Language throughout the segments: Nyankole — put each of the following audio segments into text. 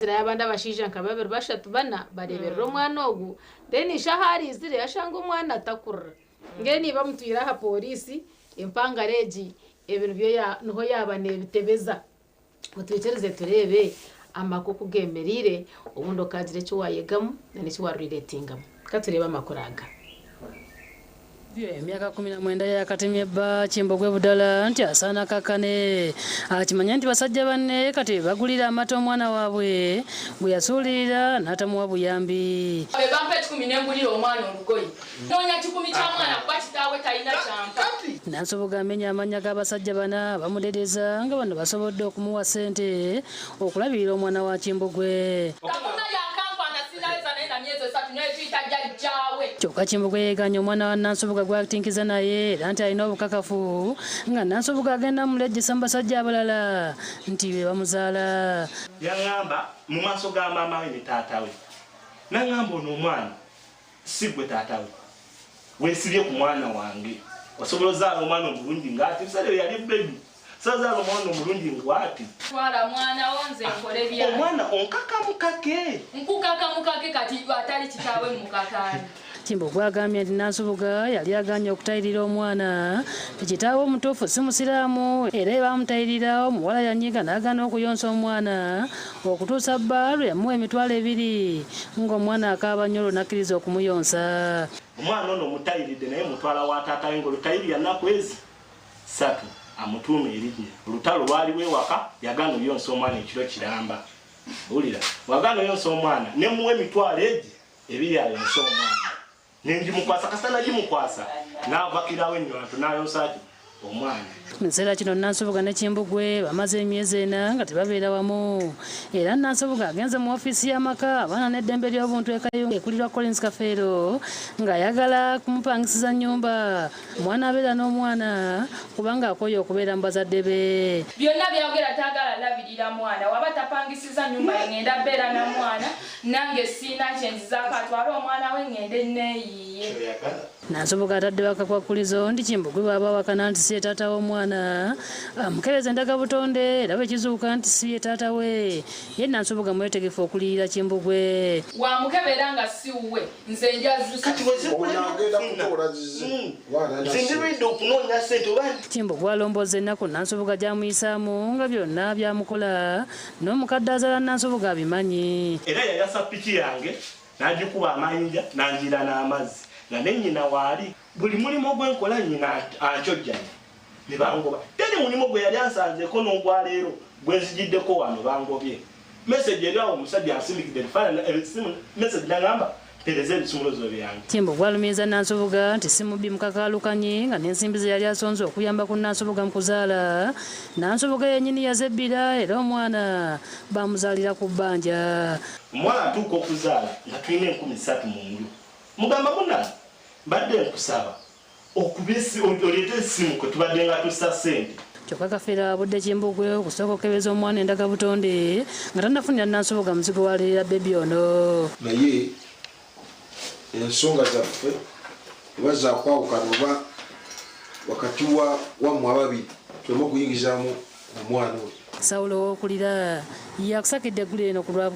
Yareeterayo abandi abashaija nka babiri, bashatu, bana bareeberera omwana ogu. Then ishe ahu ariizire yashanga omwana atakurira. Mbwenu iba amutwire aha pooriisi, empangare egi ebintu bye niho yaaba neebitebeza. Mutwikirize tureebe amaka oku gemereire obundi okagira eki wayegamu na n'eki warelatingamu. Ka tureebe amakuru aga. Emyaka 19 yakatemye bba Kimbogwe Budala nti asaana akakkane akimanye nti basajja banne kati be bagulira amata omwana waabwe gwe yasuulirira n'atamuwa buyambi. Be bampa ekikumi ne ngulira omwana olugoye. Nnoonya kikumi kya mwana kuba kitaawe talina ky'ampa. Nansubuga amenya amannya g'abasajja bana abamudereza nga bano basobodde okumuwa ssente okulabirira omwana wa Kimbugwe. Kavuma yakankwana sinaweza naye na myezi esatu netuyita jajjaawe. Kyokka Kimbugwe yeegaanye omwana wa Nansubuga gw'atinkiza naye era nti alina obukakafu nga Nansubuga agenda amulejjesa mu basajja abalala nti be bamuzaala. Yaŋŋamba mu maaso ga maama we ne taata we, n'aŋŋamba ono omwana Si ggwe taata we. Weesibye ku mwana wange. Osobola ozaala omwana omulungi ng'ati? Ebiseera ebyo yali bbebi. Osobola ozaala omwana omulungi ng'ati? Twala mwana wo nze nkole byange. Omwana onkaka mukake. Nkukaka mukake kati atali kitaawe mmukaka ani? Kimbugwe agambye nti Nansubuga yali agaanye okutayirira omwana nti kitaawe omutuufu si Musiraamu era bwe baamutayirira omuwala yanyiiga n'agaana okuyonsa omwana okutuusa bba lwe yamuwa emitwalo ebiri ng'omwana akaaba nnyo olwo n'akkiriza okumuyonsa. Omwana ono omutayiridde naye mutwala wa taata we ng'olutayirira nnaku ezi ssatu amutuume erinnya. Olutalo lwaliwo ewaka yagaana oyonsa omwana ekiro kiramba. Wulira, wagaana oyonsa omwana ne mmuwa emitwalo egi ebiri ayonse omwana nengimukwasa kasita nagimukwasa navakirawo ennywanto nayonsa ki omwana. Mu kiseera kino Nansubuga ne Kimbugwe bamaze emyezi ena nga tebabeera wamu era Nansubuga agenze mu ofiisi y'amaka abaana n'eddembe ly'obuntu e Kayunga ekulirwa Collins Kafeero ng'ayagala kumupangisiza nnyumba omwana abeera n'omwana kubanga akooye okubeera mu bazadde be. Byonna byayogera tayagala labirira mwana waba tapangisiza nyumba ye ngenda beera na mwana nange siina kyenzizaako atwale omwana we ngende neeyiiye. Nansubuga ataddewo akakwakkulizo nti Kimbugwe bw'aba awakana nti si ye taata w'omwana amukebereze endagabutonde era bwe kizuuka nti si ye taata we ye Nansubuga mwetegefu okuliyirira Kimbugwe. Wamukebera nga si wuwe nze nja Kati Ono agenda kutoola zize. Kuba nze ndi ready okunoonya ssente oba Kimbugwe alombozza ennaku Nansubuga gy'amuyisaamu nga byonna by'amukola n'omukadde azaala Nansubuga abimanyi. Era yayasa piki yange n'agikuba amayinja n'anjiira n'amazzi nga ne nnyina waali. Buli mulimu gwe nkola nnyina ankyojjanya ne bangoba. Teri mulimu gwe yali ansanzeeko n'ogwaleero gwe nzijiddeko wano bangobye. Message eri awo omusajja ansindikidde ebifaananyi ebisimu message n'angamba mpeereza ebisumuluzo byange. Kimbugwe alumiriza Nansubuga nti si mubbi mukakaalukanyi nga n'ensimbi ze yali asonze okuyamba ku Nansubuga mu kuzaala, Nansubuga yennyini yazebbira era omwana baamuzaalira ku bbanja. Omuwala atuuka okuzaala nga tulina 3000 mu nju. Mugamba munange mbadde nkusaba okube oleete essimu kwe tubadde nga tussa ssente. Kyokka Kafeero awabudde Kimbugwe okusooka okukebeza omwana endagabutonde nga tannafunira Nansubuga muzigo w'aleerera bbebi ono. Naye ensonga zaffe oba zakwawukana oba wakati wammwe ababiri tuleme okuyingizaamu omwana oyo. Saulo Owokulira yakusakidde eggulire lino ku lwa.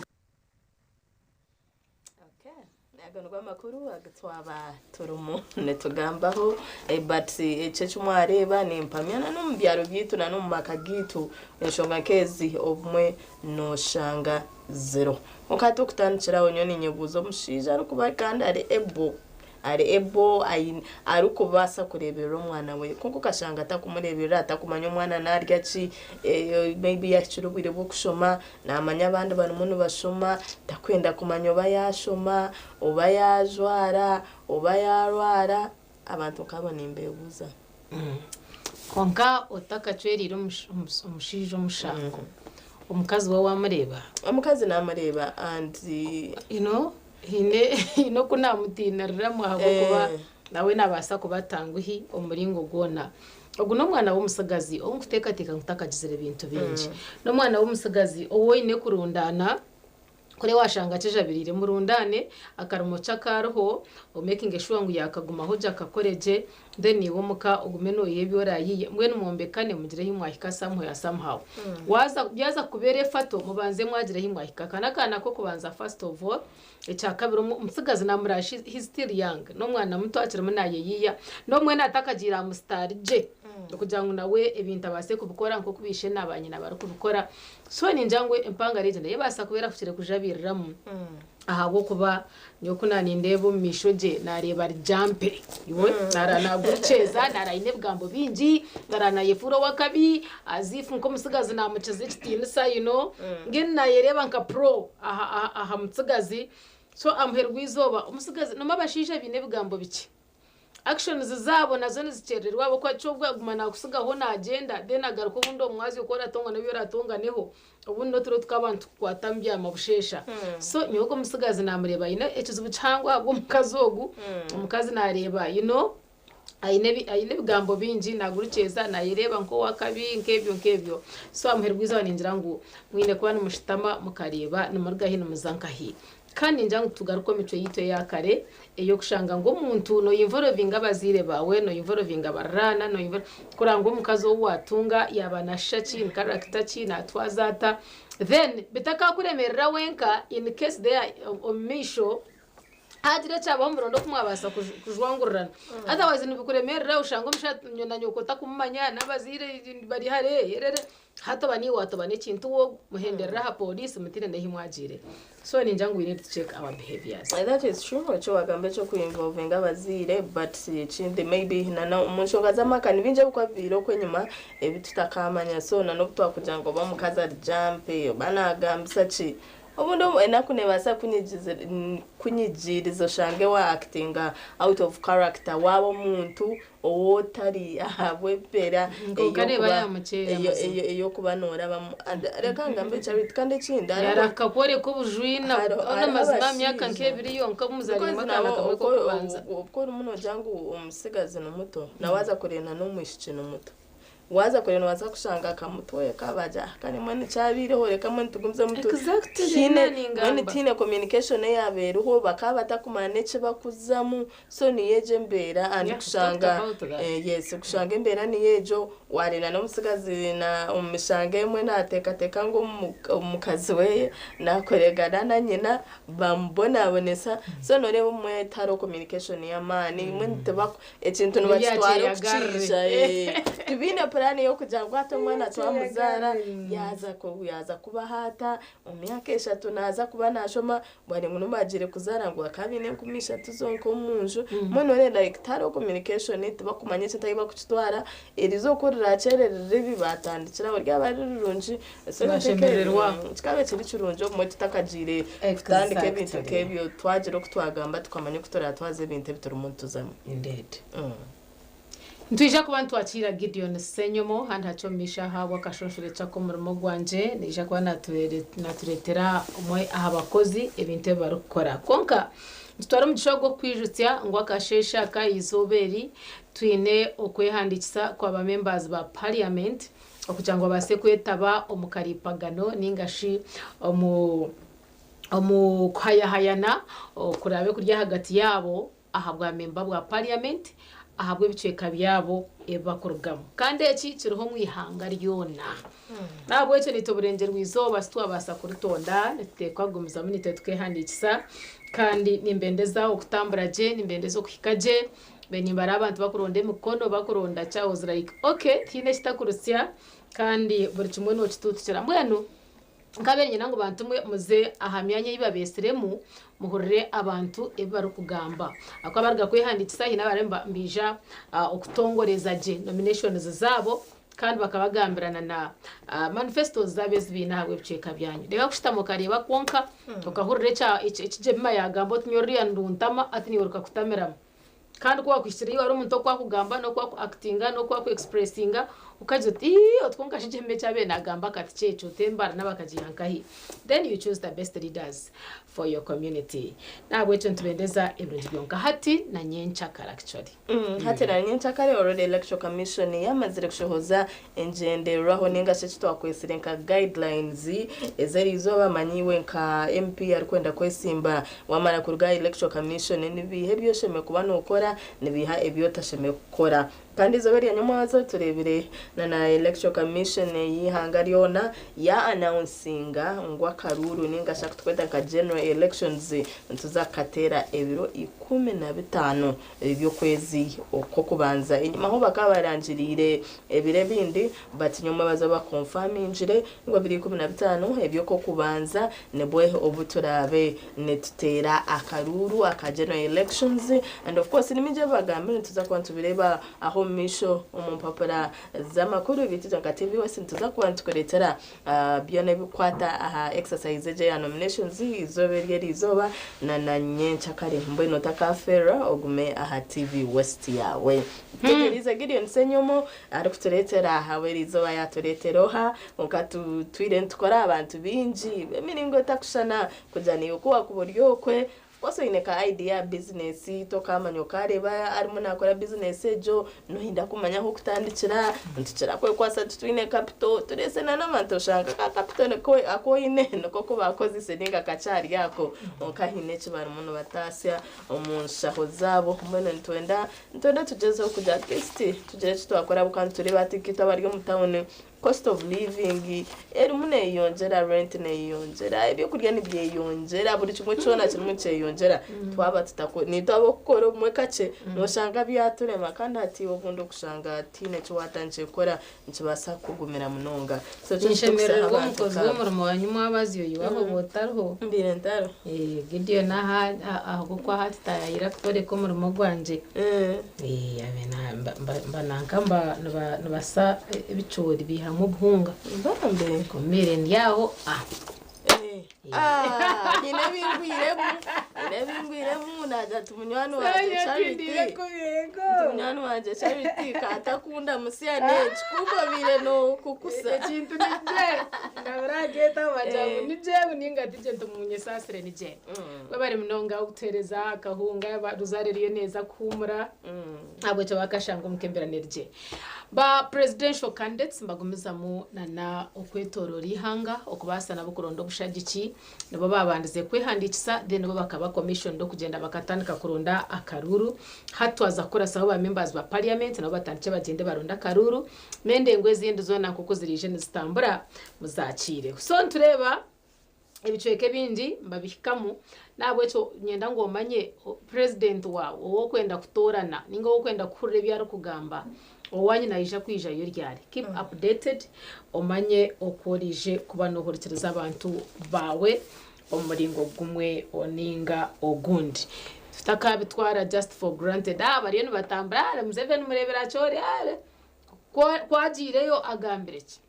Ago nigo amakuru agu twaba turimu nitugambaho eh, but ekyo eki mwareeba nimpamya na n'omu byaro byaitu na n'omu maka gaitu enshonga nk'ezi obumwe nooshanga ziriho. Kwonka hati okutandikira aho nyowe ninyebuuza omushaija arikuba kandi ari able ari able aine arikubaasa kureeberera omwana we kwonka okashanga atakumureeberera atakumanya omwana naarya ki eh, maybe yaahikire obwire bw'okushoma Naamanya abandi barimu nibashoma, takwenda kumanya oba yaashoma, oba yaajwara, oba yaarwara. Abantu nk'abo nimbeebuuza. Kwonka otakacwereire omushaija omushango, omukazi we waamureeba? Omukazi naamureeba and. You know, haine haine oku naamutiiniriramu ahabw'okuba nawe naabaasa kuba atanguhi omu muringo gwona. Ogu n'omwana w'omutsigazi ou nkuteekateeka ngu takagizire bintu bingi. N'omwana w'omutsigazi ou oine kurundaana, kuri waashanga akijabiriire murundaane, akarimo ki akariho, omekinge shuwa ngu yaakagumaho gye akakore gye. Then iwe omuka ogume nooyiha ebi oraayihe mbwenu mwombekane mugire ahi mwahika somewhere somehow. Waaza byaza kubeera efato mubanze mwagira ahi mwahika. Aka n'akaana k'okubanza first of all, ekyakabiri omutsigazi naamuraba he's still young n'omwana muto akirimu naayeyiiya n'omwene atakagiire aha musitaari gye okugira ngu nawe ebintu abaase kubikora nk'oku baishe na baanyina barikubikora. So ningira ngu empangare egyo nayo ebaasa kuba erahukire kujabiriramu. Ahabw'okuba nyowe ku naanindeeba omu maisho gye, naareeba ari jampe. Iwe naara naagurukyeeza, naara aine ebigambo bingi, naara naayefuura ow'akabi, as if nk'omutsigazi naamukiza ekitiinisa, you know. Mbwenu naayereeba nka pro aha aha aha mutsigazi. So aha muheru gw'eizooba, omutsigazi, noomanya abashaija baine ebigambo bikye. Actions zaabo nazo nizikyerererwa ahabw'okuba ky'obwo aguma naakutsigaho naagyenda then agaruka obundi omu mwazyo ku oratongana ebi oratonganeho obundi n'oturo tukaba nitukukwata mubyama busheesha. So nyowe ogwo omutsigazi naamureeba aine ekizibu kihango ahabw'omukazi ogu, omukazi naareeba you know aine aine ebigambo bingi naagurukyeza naayereeba nk'ow'akabi nk'ebyo nk'ebyo. So aha muheru gw'eizooba ningira ngu mwine kuba nimushutama mukareeba nimuruga hi nimuza nkahi. Kandi ningira ngu tugaruke omu micwe yaitu eya kare ey'okushanga ngu omuntu noinvolovinga abazaire baawe, noinvolovinga abariraana, kureba ngu omukazi ou waatunga yaaba naashusha ki, ni character ki, naatwaza ata, then bitakakuremeerera wenka in case there omu maisho haagira ekyabaho muronde oku mwabaasa kujwangurirana. Otherwise nibikuremeerera oshange omushaija na nyoko otakumumanya n'abazaire bari hare erere. Hati oba niiwe waatoba n'ekintu we ogwo, muhenderere aha pooriisi mutiine n'ehi mwagiire. So ningira ngu we need to check our behaviours. That is true eki wagamba ekyoku involvinga abazaire but ekindi maybe na omu nshonga z'amaka ni bingi ebikuba bibaire okwo enyima ebi tutakamanya so na n'obu twakugira ngu oba omukazi ari jumpy oba nagambisa ki Obundi enaku nebaasa kukunyigiiriza oshange wa actinga out of character waaba omuntu ou otari ahabw'embeera Kwonka neeba yaamukyera mazima. ey'okuba noorabamu. Reka ngambe Charity kandi ekindi hariho Yari akakworeka obujwina hariho ona hariho mazima aha myaka abashaija nk'ebiri yonka obu muzaariiremu because akaana nawe kamwe k'okubanza. oku orimu noogira ngu omutsigazi ni muto na waaza kureeba n'omwishiki ni muto. Waaza kureeba noobaasa kushanga akamutweka baagira ah kare mbwenu kyabaireho reka mbwenu tugumizemu tu Exactly tihaine naaba mbwenu ningamba. tihaine communication eyaaba eriho bakaba batakumanya n'eki bakuzamu so niyo egyo embeera and Yeah, we talked kushanga about that. yes kushanga embeera niyo egyo waareeba n'omutsigazi na omu mishanga emwe naateekateeka ngu omukazi we naakoregana na nyina bamubonabonesa so nooreeba obumwe tihariho communication y'amaani mbwenu tibaku Ekintu nibakitwara okukiija tibaine puraani y'okugira ngu hati omwana twamuzaara yaaza kubaho ata, omu myaka eshatu naaza kuba naashoma, bwanyima ngu bagiire kuzaara ngu bakaba baine enkumi ishatu zonka omu nju, mbwenu oreeba like tihariho communication tibakumanya ekintu ahu barikukitwara, eriizooba ku rirakyererere ribi batandikire aho ryaba riri rirungi Bashemererwa. Kikaba kiri kirungi obumwe tutakagiire kutandika ebintu Exactly. nk'ebyo twagira oku twagamba tukamanya oku turatwaze ebintu ebi turimu nituzamu. Indeed. Nitwija kuba nitwakiira Gideon Ssenyomo handi hakye omu maisho aha ahabw'akashonshorekye ak'omurimo gwangye. Naija kuba natureetera omwe aha bakozi ebintu ebi barikukora. Kwonka nitutwara omugisha ogu okukwijutsya ngu akasheeshe aka eizooba eri twine okwehandiikisa kwa ba members ba parliament okugira ngu babaase kwetaba omu kariipagano nainga shi omu omu kuhayahayana okuraabe kuri ahagati yaabo aha bwamemba bwa parliament ahabw'ebicweka byabo ebi bakurugamu. Kandi eki kiriho omu ihanga ryona. N'ahabw'ekyo naitwe oburengyerwa-izooba titwabaasa kuritonda, nituteekwa kugumizamu naitwe tukeehandiikisa. Kandi nimbendeza okutambura gye, nimbendeza okuhika gye. Mbwenu nimbara abantu bakuronda emikono bakuronda ki I was like okay tihaine ekitakurutsya kandi buri kimwe nokituutukira. Mbwenu nkabaire niinyenda ngu bantu mwe muze aha myanya ei babeetsiremu muhurire abantu ebi barikugamba. Ahakuba baruga kwehandiikisa haine abariyo nibaija okutongoreza gye nominations zaabo kandi bakabagambira na na manifestos zaabo ezi baine ahabw'ebicweka byanyu. Reka kushutama okareeba kwonka okahurira eki Jemima yaagamba oti nyowe ruriya niruntama hati naiwe rukakutamiramu. Kandi ku waakuhikire iwe hariho omuntu oku akugamba n'oku aku actinga n'oku aku expressinga. Okagira oti ii oti kwonka shi Jembe eki abaire naagamba kati kyekyo oti embara n'abakagiiha nkahi? Then you choose the best leaders for your community. N'ahabw'ekyo nitubendeza ebirungi byonka hati na nyenkyakare actually. Hati na nyenkyakare already Electoral Commission yamazire kushohoza engyendererwaho ninga shi eki twakwetsire nka guidelines ez'eriizooba manya iwe nka MP arikwenda kwesimba wamara kuruga aha Electoral Commission nibiiha ebi oshemereire kuba nokora nibiiha ebi otashemereire kukora. Kandi eizooba erya nyomwazo tureebire na na Electoral Commission y'eihanga ryona ya announcinga ngu akaruuru ninga shi akutukweta nka General Elections nituza kukateera ebiro 15 eby'okwezi okw'okubanza. Enyima ho bakaba barangiriire ebiro ebindi but nyomwebazo bakonfamingire ngu ebiro 15 eby'okw'okubanza nibwe obu turaabe nituteera akaruuru aka General Elections. And of course nimije bagambire nituza kuba nitubireeba aho omu maisho omu mpapura z'amakuru bitu nka TV West nituza kuba nitukureetera byona ebikwata aha exercise egyo ya nominations izooba eryo eriizooba na nyenkyakare. Mbwenu otakafeerwa ogume aha TV West yawe. Tegerize Gideon Senyomo arikutureetera ahawe eriizooba yatureetera oha konka tutwire nitukora abantu bingi emiringo etakushushana kugira niiwe ku wakuba ori okwe kose oine ka idea ya business tokamanya okareeba arimu nakora business egyo noyenda kumanya ahu okutandikira nitukira kwekwasa titwine capital turese na n'abantu oshanga ka capital niko aku oine niko kubakozise ninga kakyari ako konka haine eki barimu nibatasya omu nshaho zaabo. Mbwenu nitwenda tugyezeho kugira at least tugire eki twakora kandi tureebe hati nkitwe abari omu tawuni cost of living erimu neeyeyongyera, rent neeyeyongyera, ebyokurya nibyeyongyera, buri kimwe kyona kirimu nikyeyongyera. Twaba tutako nitwe ab'okukora obumwe kakye noshanga byaturema kandi hati obundi okushanga tihaine eki watandikire kukora nikibaasa kukugumira munonga. So ekyo Ninshemererwa nikitukusaho abantu omukozi nk'abo. w'omurimo wanyu mwabazi oyu waho bw'otariho. Mbiire ntaro. Gideon aha ahabw'okuba hati tayayira kutworeka omurimo gwangye. Abe mba nanka mba nibasa ebicoori biihamu obuhunga. Bambe. Kumire ndi aho. Hiine ebingwiremu hiine ebingwiremu nagira nti munywani wangye Charity nti munywani wangye Charity katakunda musya n'eki kungobiire nokukusa. Ekintu nije ndabirageta bagira ngu nije ninga tije ntimunyesaasire nije. Webare munonga okutuheereza akahunga ruzare ruriyo neeza kuhuumura ahabw'ekyo bakashanga omukemberane rye. Ba presidential candidates mbagumizamu nana okwetorora ihanga okubaasa nabo kuronda obushagiki nibo babandize kwehandiikisa then bo bakaba commissioned okugyenda bakatandika kuronda akaruru. Hati twaza kukurasaho ba members ba parliament nabo batandike bagyende baronde akaruru n'endengo ezindi zoona nk'oku ziriije nizitambura muzakiireho. So nitureeba ebicweka ebindi mbabihikamu n'ahabw'ekyo nyenda ngu omanye president waawe ow'okwenda kutoorana ninga ow'okwenda kuhurira ebi arikugamba owanyu naija kwijayo ryari. Keep updated omanye oku oriije kuba nohurikiriza abantu baawe omu muringo gumwe ninga ogundi. Tutakabitwara just for granted. Bariyo nibatambura Museveni mureebera kyori kwagiireyo agambire ki.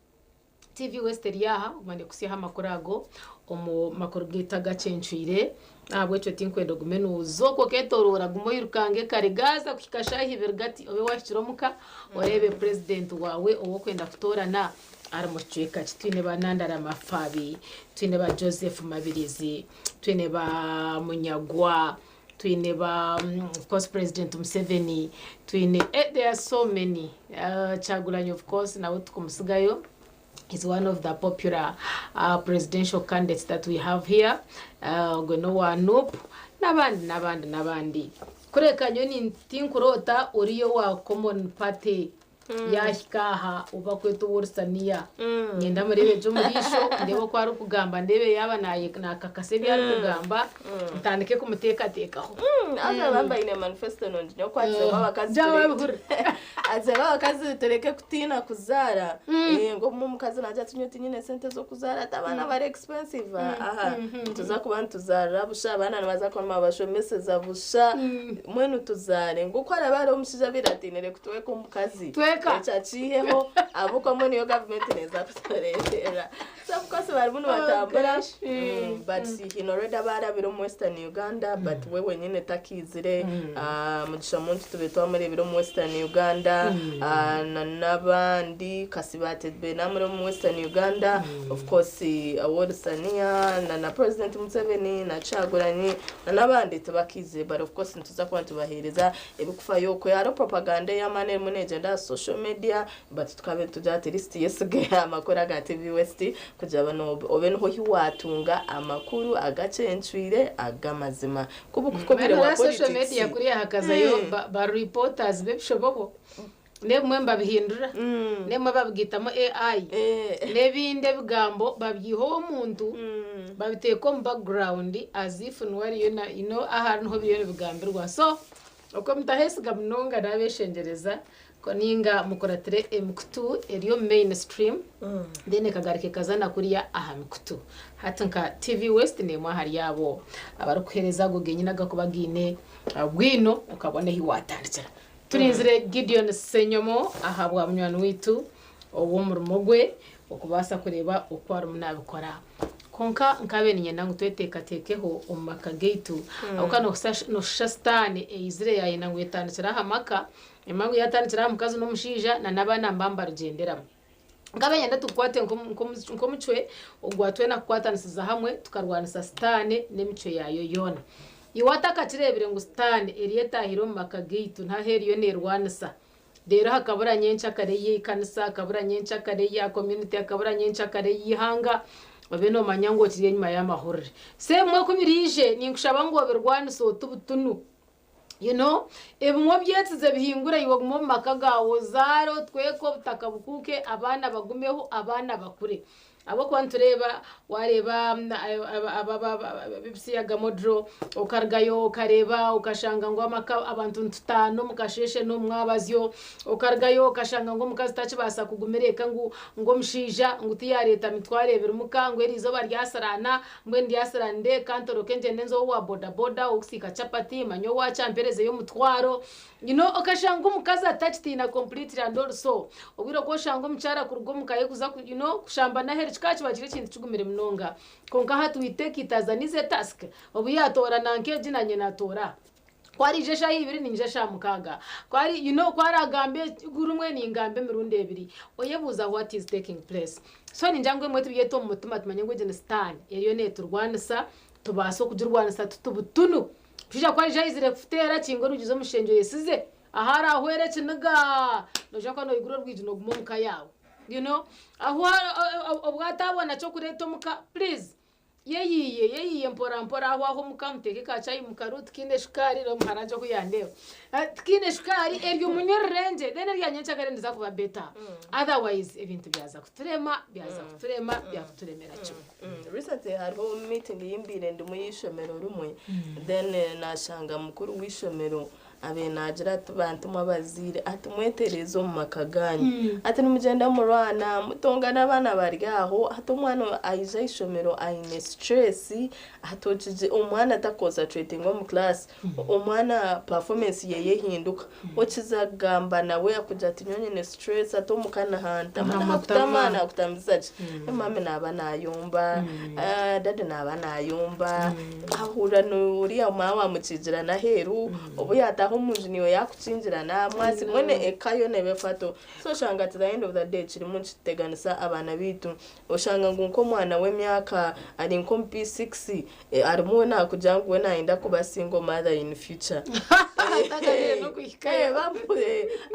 TV West eri aha omanye kusyaho amakuru ago omu makuru gaitu agakyencwire ahabw'ekyo tinkwenda ogume nooza okwo oketorora gume oyirukange kare gaaza kuhika shaaha ibiri gati obe wahikire omuka oreebe president waawe ow'okwenda kutoorana ari mu kicweka ki. Twine ba Nandala Mafabi, twine ba Joseph Mabirizi, twine ba Munyagwa, twine ba of course President Museveni, twine there are so many. Kyagulanyi of course nawe tukumusigayo. Is one of the popular presidential candidates that we have here. Ogwe n'owa NUP n'abandi n'abandi n'abandi. Kureka nyowe tinkuroota oriyo wa Common Party yahika aha oba kweta oworusaniya. Ngenda mureebe gye omu maisho ndeebe oku arikugamba ndeebe yaaba nakakasa ebi arikugamba ntandike kumuteekateekaho. Aza bamba ine manifesto nungi nyokwatizemu abakazi Jya wabihurira. azemu abakazi tureke kutiina kuzaara. Ngu obumwe omukazi nagira ati nyowe tinyine sente z'okuzaara ati abaana bari expensive aha nituza kuba nituzaarira busha abaana nibaza kuba nibabashomeseza busha mbwenu tuzaare ngu ku araba hariho omushaija abaire atiinire kutweka omukazi. Ekiteeka. Ekyo akiiheho ahabw'okuba niyo gavumenti neeza kutureeberera. So of course barimu nibatambura. Oh, gosh. But hine already abaarabire omu Western Uganda, but we wenyine takiizire. Ah, Mugisha Muntu tube twamureebire omu Western Uganda, ah, na n'abandi Kasibante tube namuri omu Western Uganda, of course Awolusania na na President Museveni na Kyagulanyi na n'abandi tibakiizire, but of course nituza kuba nitubaheereza ebikufayo okwe. Hariho propaganda ey'amaani erimu neegyenda aha social media, but tukabe nitugira at least yesige amakuru aga TV West kugira ngu obe niho hi waatunga amakuru agacencwire ag'amazima. Kuba okukubire wa Bana social media politics. kuriya hakazayo ba reporters b'ebishobobo nebimwe mbabihindura, nebimwe babigitamu AI, n'ebindi ebigambo babyihaho omuntu, babiteeka omu background as if niwe ariyo na you know aha niho biriyo nibigambirwa. So okwe mutahesiga munonga, nabeshengereza ko ninga mukuratire emikutu eri omu mainstream, then ekagaruka ekazana kuriya aha mikutu. Hati nka TV West nemwe ahari abo abarikuheereza ago genyine agakuba giine bwino okabona ahi watandikira. Turinzire Gideon Senyomo aha bwa munywani waitu ow'omurimo gwe okubaasa kureeba oku arimu nabikora. Konka nkabe niinyenda ngu tweteekateekeho omu maka gaitu, ahabw'okuba noshusha sitaane eizire yayenda ngu etandikire aha maka, emwe ngu yatandikira aha mukazi n'omushaija na n'abaana mba mbarugyenderamu. Nkabe nyenda tukukwate nk'omucwe ogwa twena kukwatanisiza hamwe tukarwanisa sitaane n'emicwe yaayo yoona. Iwe atakakireebire ngu sitaane eriyo etaahire omu maka gaitu, ntaho eriyo neerwanisa, reero hakabura nyenkyakare y'ekanisa, hakabura nyenkyakare ya community, hakabura nyenkyakare y'eihanga, obe noomanya ngu okiri enyima y'amahurire. So ebimwe ku biriije, ninkushaba ngu obirwanise oti butunu. Ebimwe obyetsize bihingure, iwe ogume omu maka gaawe, ozaare, otweke, obutaka bukuuke, abaana bagumeho, abaana bakure. Ahabw'okuba nitureeba, waareeba ebisiyaga modro, okarugayo okareeba okashanga ngu amaka abantu nitutaana omu kasheeshe n'omu mwabazyo, okarugayo okashanga ngu omukazi takibaasa kugumira eka, ngu omushaija ngu tiyareeta mitwaro ebiri muka, ngu eriizooba ryasiraana, mbwenu ryasiraanire eka ntoroke ngyende nze owa boda boda ow'okusiika chapati, manye owakyamperezeyo omutwaro. Okashanga omukazi atakitiina completely. And also obwire oku oshanga omukyara kuruga omu ka ye kuza kushamba n'aheeru kikaba kiba kiri ekintu kigumire munonga. Konka hati we take it as an easy task. Obu yaatoora nanka egi, nanye naatoora. Ku ariija eshaaha 2, ninyija eshaaha 6. Kwari ku aragambe gurumwe, ningamba emirundi ebiri. Oyebuuza what is taking place. So ningira ngu emwe tubyete omu mutima, tumanye ngu egi ni sitaane eriyo neeturwanisa, tubaase okugirwanisa tuti butunu. Mushaija ku arija ayizire kukuteera, kinga orwigi z'omushengye oyesize aho arahwera ekiniga, noija kuba noigura orwigi noguma omu ka yaawe. Aho obwatabona kyokureeta omuka, please yeyiye yeyiye mpora mpora aho aho omuka, muteeke ka chai mukaru tikiine shukaari, n'omuhara oku yandeeba tikiine shukaari, eryo munywe rirengye, then erya nyenkyakare niza kuba better. Otherwise ebintu byaza kuturema, byaza kuturema, byakuturemera kimwe. Recently hariho meeting yimbiire ndimu y'ishomero rimwe, then nashanga mukuru w'ishomero abe nagira ati, "Bantu mwe abazaire," ati, "mwetereze omu maka ganyu," ati, "nimugenda murwana, mutongana, abaana bari aho," ati, "omwana aija ishomero aine stress," ati, "okigi omwana taconcentrating omu class, omwana performance yeye ehinduka, okiza kugamba nawe akugira ati nyowe nyine stress," ati, "omuka nahantama." Nahakutama, nakutambiza ki, mami naba nayomba, daddy naba nayomba, ahurira nuriya mama wamukigira n'aheeru, obu yataha omunju niwe yakukingirana mwasi mwene eka yo neba efato. So oshanga at the end of the day kirimu nikiteganisa abaana bitu. Oshanga ngu nk'omwana w'emyaka ari nk'omu P6, arimu we nakugira ngu we nayenda kuba single mother in future. Atakabire n'okuhikayo.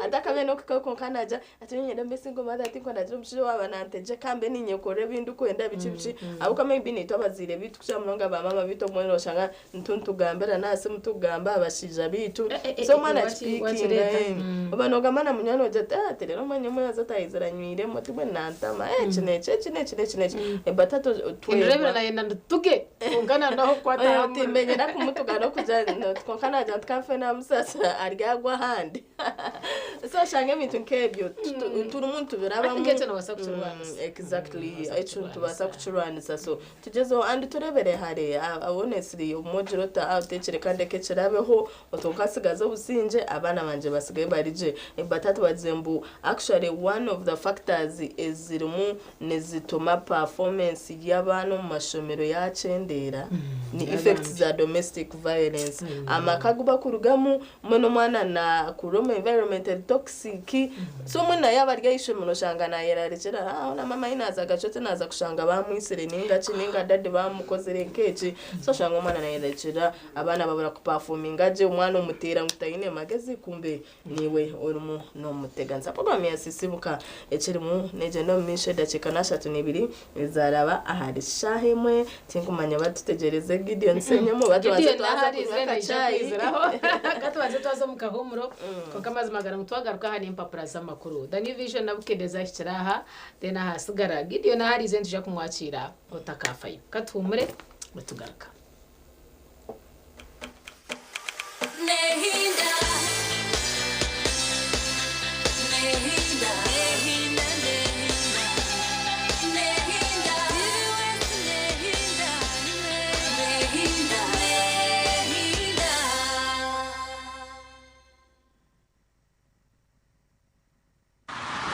Atakabe n'okuhikayo, konka nagira ati, "Nyenda mbe single mother," ati, "nko nagira omushaija waba nantegyeka, mbe ninyekorera ebindi kwenda biki biki." Ahabw'okuba maybe nitwe abazaire bitu, kukira munonga bamama bitu, obumwe oshanga nitutugambira nasi mutugamba abashaija bitu. So omwana akipikinga. Wakireeta. Oba nogamba na munywani ogira ati, "Ah, ati rero omwanya omwe aza atayizira nywiremu," ati, "Bwe nantama, eki neki, eki neki, neki neki." But hati Endurebera nayenda ndutuge, konka nanaho kukwata. Ati menyera kumutuga n'okugira, konka nagira nti kamfe namusiga. Okusaasira aryagwa ahandi. So oshanga ebintu nk'ebyo turimu nitubirabamu. I think ekyo nobaasa kukirwanisa. Exactly. Nobaasa Ekyo nitubaasa kukirwanisa. kukirwanisa. So tugyezeho and turebere hare. Honestly, obumwe ogira oti ah otekyere ka ndeke kirabeho, otwo nkasigaza obusingye, abaana bangye basigare bari gye. But hati bagizire mbu actually one of the factors ezirimu nizituma performance y'abaana omu mashomero yakyendeera ni effects za domestic violence. Amaka agu bakurugamu, mbwenu omwana nakurira omu environment eri toxic, so mbwenu na yaaba ari ah'eishomero oshanga nayerarikirira, ah hoona maama ahi naaza gakyo tinaaza kushanga bamwitsire ninga ki ninga dadi bamukozire nk'eki, so oshanga omwana nayerarikirira, abaana babura kupafominga gye, omwana omuteera ngu taine magezi kumbe Niiwe orimu n'omuteganisa. Puroguraamu ya Sisiimuka ekirimu neegyenda omu maisho edakiika n'ashatu n'ibiri ezaaraba ahari shaaha emwe. Tinkumanya oba tutegyereze Gideon Ssenyomo oba tubanze Gideon twaza ahari kunywa izire naija akachai. kwiziraho. Ka tubanze twaza omu kahuumuro. Kwonka amazima gari ngu twagaruka aha n'empapura z'amakuru. The New Vision na Bukedde zahikire aha, then ahasigara Gideon ahari izire nitwija kumwakiira otakaafayo. Ka tuhuumure tugaruka.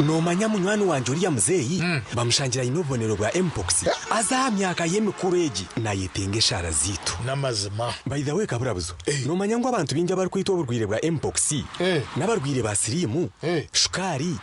Noomanya munywani wangye oriya muzeeyi? Bamushangira aine obubonero bwa Mpox. Haza aha myaka ye mikuru egi naayetenga eshaara zaitu. N'amazima. By the way Kaburabuzo, noomanya ngu abantu baingi abarikwitwa oburwaire bwa Mpox n'abarwaire ba siriimu, shukaari,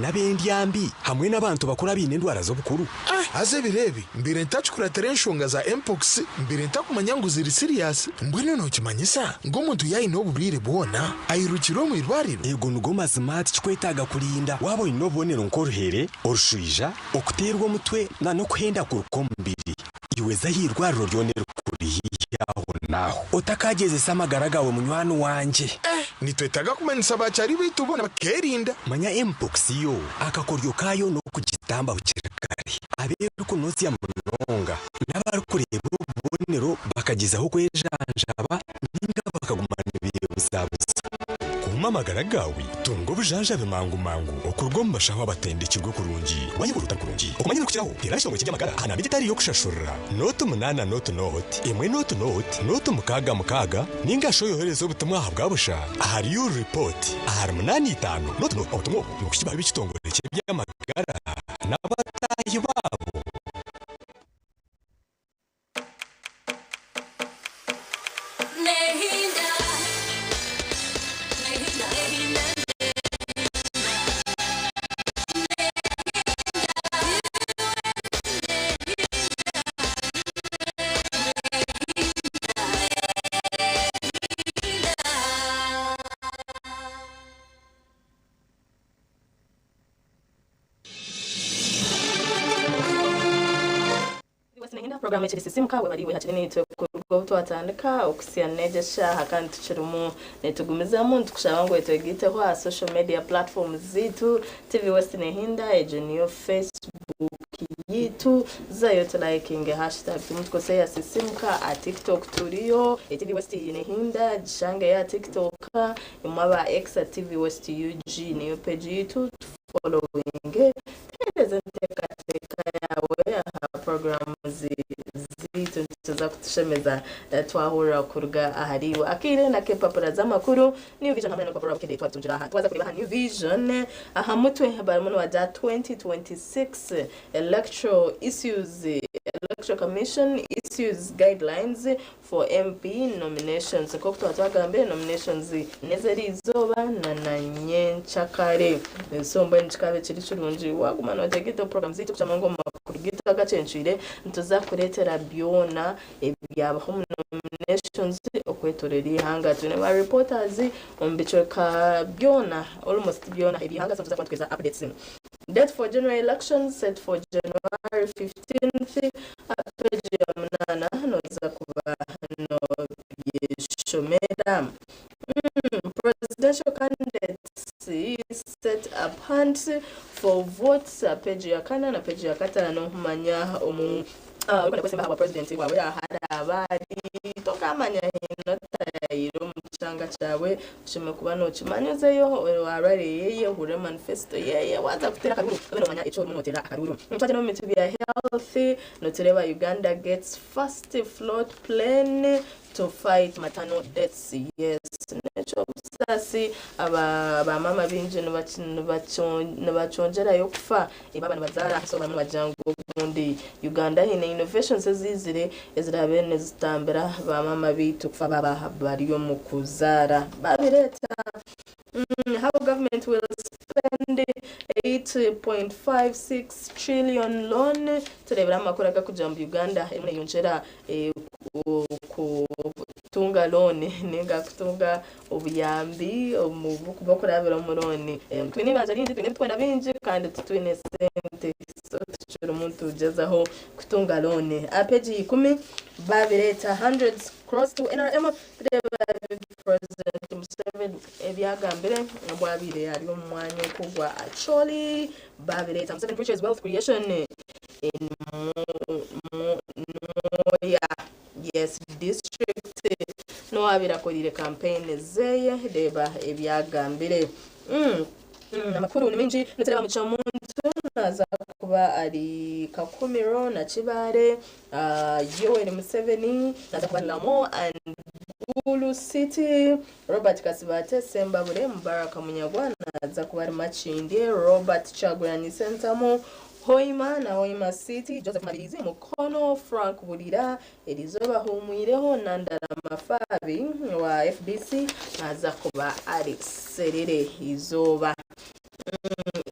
n'ab'endya mbi hamwe n'abantu bakuru abaine endwara z'obukuru? Haza ebiro ebi mbaire ntakikuratira enshonga za Mpox, mbaire ntakumanya ngu ziri siriasi. Mbwenu nokimanyisa ngu omuntu yaayine oburwaire bwona airukire omu irwariro? Eego nigo mazima tikikwetaaga kurinda waaba oine obubonero nk'oruhere, orushwija, okuteerwa omutwe na n'okuhendaguruka omubiri. Iwe za aha irwariro ryona erikuri haihi aho n'aho. Otakagyezesa amagara gaawe munywani wangye. Eh, nitwetaaga kumanyisa baakyari baitu boona bakeerinda. Manya Mpox yo akakoryo kaayo n'okugitamba bukiri kare. Abeerikunozya munonga n'abarikureeba obubonero bakagyezaho kwejanjaba ninga bakaguma nibeebuzabuza. Kuuma amagara gaawe, tunga obujanjabi mangu mangu okuruga omu bashaho abatendekirwe kurungi. Waayehurira otari kurungi, okumanya ebirikukiraho, teera aha kitongore ky'eby'amagara aha namba egyo etari y'okushashurira, nooti munaana nooti nooti, emwe nooti nooti, nooti mukaaga mukaaga, ninga shi oyohereze obutumwa aha bwa busha ahari YouReport ahari munaana itaano nooti nooti. Obutumwa obu nibukuhikibwa ab'ekitongore ky'eby'amagara n'abataahi baabo. Puroguramu ekiri Sisiimuka webare iwe hakiri naitwe kuruga obu twatandika okuhitsya n'egi eshaaha kandi tukirimu nitugumizamu nitukushaba ngu otwegaiteho aha social media platforms zaitu TV West Nehinda egyo niyo Facebook yaitu zayo tulayikinge hashtag tumu tukozese eya Sisiimuka aha TikTok turiyo TV West Nehinda gishangeyo aha TikTok imwe aba X TV West UG niyo page yaitu tufollowinge Teereza enteekateeka yaawe aha puroguraamu zaitu nikiza kutushemeza twahurira kuruga ahariiwe. Akaire n'ak'empapura z'amakuru New Vision hamwe n'orupapura rwa Bukedde twatugira aha. Twaza kureeba aha New Vision aha mutwe barimu nibagira 2026 Electoral Issues Electoral Commission Issues Guidelines For MP nominations Nk'oku twaba twagambire nominations n'ez'eriizooba na na nyenkyakare. So mbwenu kikaaba kiri kirungi waaguma nooteega puroguraamu zaitu kushanga ngu omu makuru gaitu agacencwire nituza kukureetera byona ebyabaho omu nominations okwetooroora eihanga. Twine ba reporters omu bicweka byona almost byona eby'eihanga so nituza kuba nitukuheereza updates. Date for general elections set for January 15th Aha peegi ya munaana nooza kuba noobyeshomera. Presidential candidates set up hunt for votes aha peegi ya kana na peegi ya kataano manya omu orikwenda kwesimba ahabwa purezidenti waawe ahu araabe ari. Tokaamanya haine otaayaayire omu. kyanga kyawe oshemeriire kuba nokimanya ozeyo owa rally yeye ohurire manifesto yeye waza kuteera akaruru obe nomanya eki orimu noteera akaruru. Twagyenda omu bintu bya health nitureeba Uganda gets first float plane to fight maternal deaths yes n'ekyobusaasi aba ba maama baingi nibakyongyerayo kufa baaba nibazaara so bamwe nibagira ngu obundi Uganda haine innovations eziizire eziraabe nizitambira ba maama baitu kufa baaba bari omu kuzaara babireeta. How government will spend 8.56 trillion loan tureebera amakuru agakugira ngu Uganda erimu neyongyera kutunga loan ninga kutunga obuyambi omu okurabira omu loan. Twine eibanja ringi, twine ebitwenda bingi kandi titwine sente so tukirimu nitugyezaho kutunga loan. Aha page 10 babireeta hundreds cross to NRM tureeba President Museveni ebyagambire obu abaire ari omu mwanya oku gwa Acholi babireeta Museveni preaches wealth creation in Nwoya yes district n'owabaire akoreire campaign zeye reeba ebyagambire. Amakuru ni maingi nitureeba Mugisha Muntu naza kuba ari Kakumiro na Kibaale, Yoweri Museveni naza kuba ari Lamwo and Gulu City, Robert Kasibante Sembabule, Mubaraka Munyagwa naza kuba ari Makindye, Robert Kyagulanyi Ssentamu Hoima na Hoima City, Joseph Mabirizi Mukono, Frank Bulira eriizooba ahuumwireho na Ndara Mafabi wa FDC naza kuba ari Serere izooba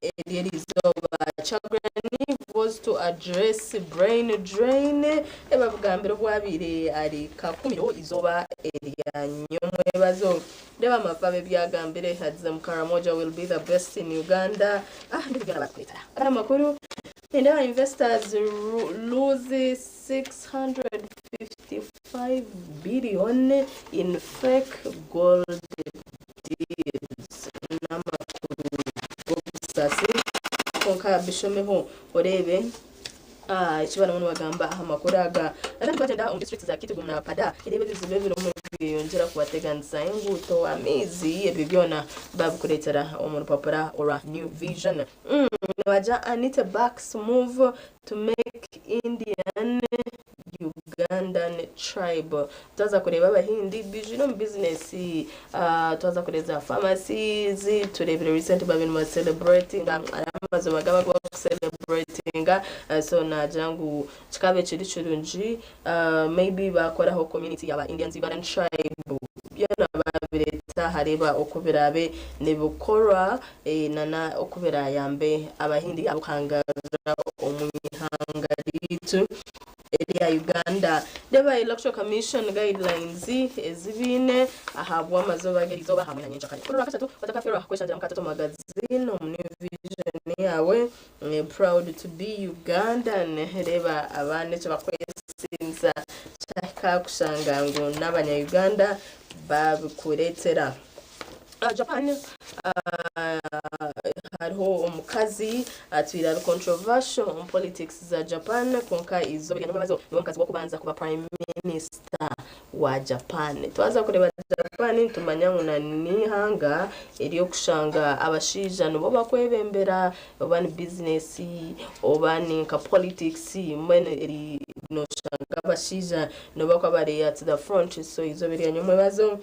eri eriizooba Kyagulanyi vows to address brain drain ebabugambire obwabaire ari Kakumiro izooba erya nyomwebazo. Reeba Mafabi ebyagambire agize ngu Karamoja will be the best in Uganda. Ah, ndibyo byona barikureetera. Aga n'amakuru nindeeba investors lose 655 billion in fake gold deals. N'amakuru g'obusaasi kwonka bishomeho oreebe eki barimu nibagamba aha makuru aga. Kandi twagyenda omu district za Kitgum na Pader reeba ebizibu ebirimu nibyeyongyera kubateganisa enguuto, amaizi ebyo byona babikureetera omu rupapura orwa New Vision. Nibagira Anita backs move to make Indian Ugandan tribe. Twaza kureeba abahindi bijwire omu bizinesi, twaza kureeba za pharmacies, tureebire recent babaire niba celebratinga hariho amazooba g'abarikucelebratinga so nagira ngu kikaaba kiri kirungi maybe bakoraho community yaba Indians Ugandan tribe byona babireeta hareeba oku biraabe nibikorwa nana oku birayambe abahindi abarikuhangarira omu ihanga ryaitu erya Uganda. Reeba Electoral Commission guidelines ezi baine ahabw'amazooba g'erizooba hamwe na nyencakare. Kuri Orwakashatu otakafeerwa kweshangira muka Total Magazine omu New Vision yaawe. Proud to be Ugandan. Reeba abaana eki bakwesiimisa kyahika kushanga ngu n'abanya Uganda babikureetera. Japan hariho omukazi atwire ari controversial omu politics za Japan kwonka eizooba erya nyomwebazo niwe mukazi w'okubanza kuba prime minister wa Japan. Twaza kureeba Japan nitumanya ngu na n'eihanga ery'okushanga abashaija nibo bakwebembera oba ni business oba ni nka politics mbwenu eri noshanga abashaija nibo bakuba bari at the front so eizooba erya nyomwebazo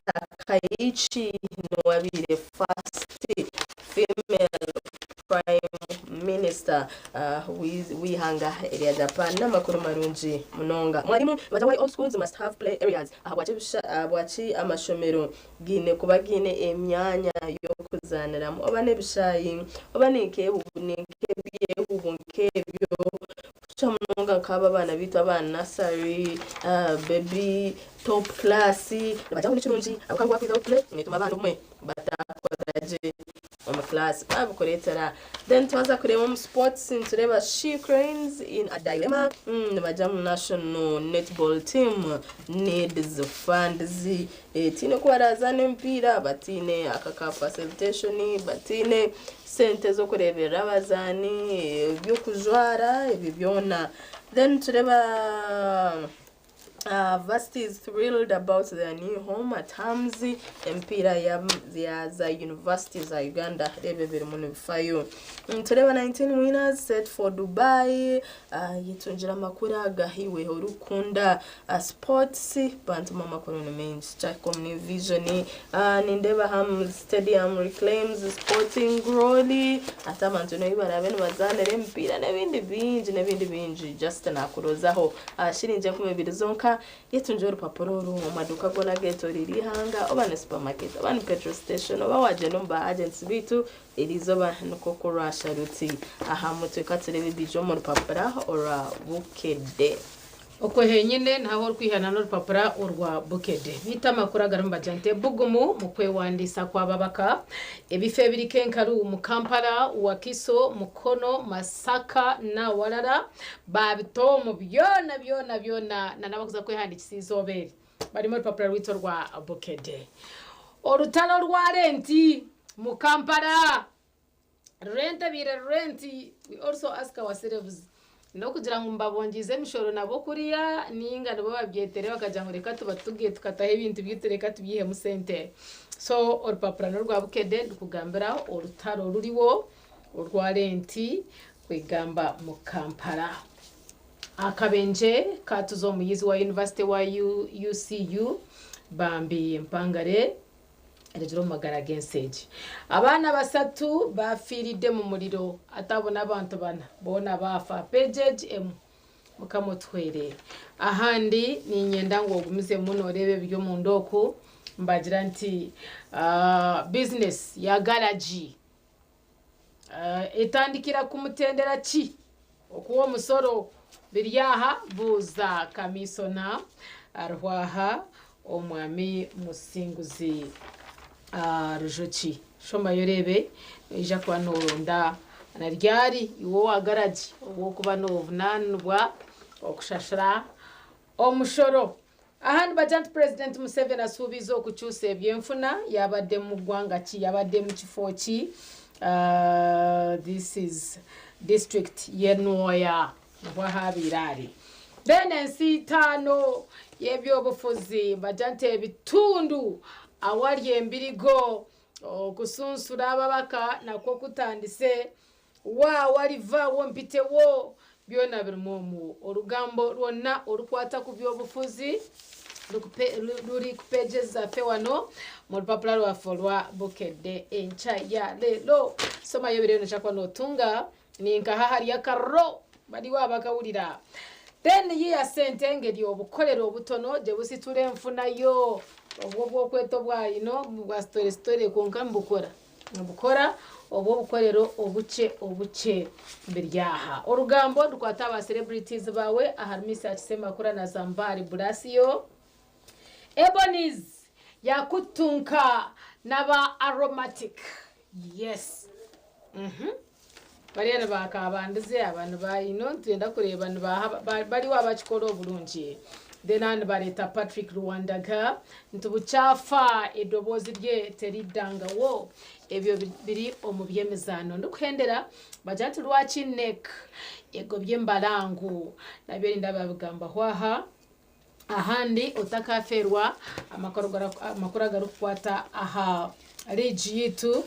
Takaichi niwe abaire first female prime minister w'eihanga erya Japan. N'amakuru marungi munonga. Mwarimu nibagira why all schools must have play areas. Ahabwaki amashomero gaine kuba gaine emyanya y'okuzaaniramu oba n'ebishaayi oba ni nk'ebyehubo nk'ebyo kukira munonga nk'aba abaana baitu aba nursery, baby top class nibagira ngu nikirungi ahabw'okuba ngu waakwihaho play neetuma abaana obumwe batakora gye omu class babikureetera. Then twaza kureeba omu sports nitureeba She Cranes in a dilemma nibagira ngu national netball team needs funds. Tihaine oku barazaana emipiira bataine aka ka facilitation bataine sente z'okureeberera abazaani, eby'okujwara ebyo byona. Then nitureeba. Varsity is thrilled about their new home at Hamz. Emipiira ya, ya za university za Uganda reeba ebirimu nibifayo. Nitureeba 19 winners set for Dubai. Yetungira amakuru aga iwe orikukunda sports bantumu amakuru ni maingi. Kyahika omu New Vision. Nindeeba Hamz Stadium reclaims sporting glory. Ati abantu n'obu baraabe nibazaanira emipiira n'ebindi bingi n'ebindi bingi just nakurozaho aha shiringi 2000 zonka. Yetungye orupapura oru omu maduuka goona ageetoreire eihanga oba ni supermarket oba ni petrol station oba waagyenda omu ba agents baitu eriizooba nikwo ku rwasha ruti aha mutwe. Ka tureebe ebiija omu rupapura orwa Bukedde. Okwo henyine niho ahu orikwihana n'orupapura orwa Bukedde. Beitu amakuru agarimu nibagira nti ebugumu mu kwewandiisa kw'ababaka, ebifo ebiriko enkaru mu Kampala, Wakiso, Mukono, Masaka n'awarara baabita omu byona byona byona na n'abarikuza kwehandiikisa eizooba eri barimu orupapura rwaitu orwa Bukedde. Orutaro rwa renti mu Kampala. Rent ebaire rent, we also ask ourselves n'okugira ngu nibabongyeize emishoro nabo kuriya ninga nibo babyetere bakagira ngu reka tubatuge tukataho ebintu byaitu reka tubyihemu sente. So orupapura n'orwa Bukedde rukugambira orutaro ruriwo orwa renti kwegamba mu Kampala. Akabenje katuza omuyizi wa yunivasite wa UCU bambi empangare erugire omu magara g'ensi egi. Abaana basatu bafiiridde mu muriro ate abo n'abantu bana boona baafa. Peegi egi emwe. Mukama otuhwere. Ahandi niinyenda ngu ogumizemu nooreeba ebiri omunda oku mbagira nti bizinesi ya garagi etandikira ku mutendera ki okuha omusoro biri aha buuza kamiisona Ruhwaha Omwami Musinguzi Rujoki. Shomayo oreebe noija kuba nooronda na ryari iwe owa garagi obu orikuba noovunaanibwa okushashura omushoro. Aha nibagira nti Purezidenti Museveni asuubiize okukyusa eby'enfuna yaabadde mu ggwanga ki, yaabadde mu kifo ki, this is district y'e Nwoya niho ahaabaire ari. Then ensi itaano y'eby'obufuzi nibagira nti ebitundu awari embirigo okusunsura ababaka nakwo kutandise, waawa rivawo mpitewo byona birimu omu. Orugambo rwona orukwata ku by'obufuzi ruri ku pages zaffe wano mu rupapura rwaffe orwa Bukedde enkya ya leero. Somayo ebiriyo noija kuba notunga ninkaha ahari akariro bariwo abakahurira. Then yiya sente engeri obukorero obutono gye busitura enfuna yo obwo obwokweta obwa you bwa sitore sitore kwonka nibukora. Nibukora obwo obukorero obukye obukye biri aha. Orugambo rukwata aba celebrities baawe ahari Mesach Semakula na Zambali Bulasio. Ebonies yakutunka naba Aromatic. Yes. Mhm. Bariya nibakabandize aba niba you know nitwenda kureeba nibaha bariho abakikora oburungi. Then aha nibareeta Patrick Luwandaga nti bukyafa edoboozi rye teriddangawo. Ebyo biri omu by'emizaano. Ndikuhendera bagira nti lwaki NEC egobya embarangu? Nabyo nindeeba babigambaho aha. Ahandi otakafeerwa amakuru agarikukwata aha liigi yaitu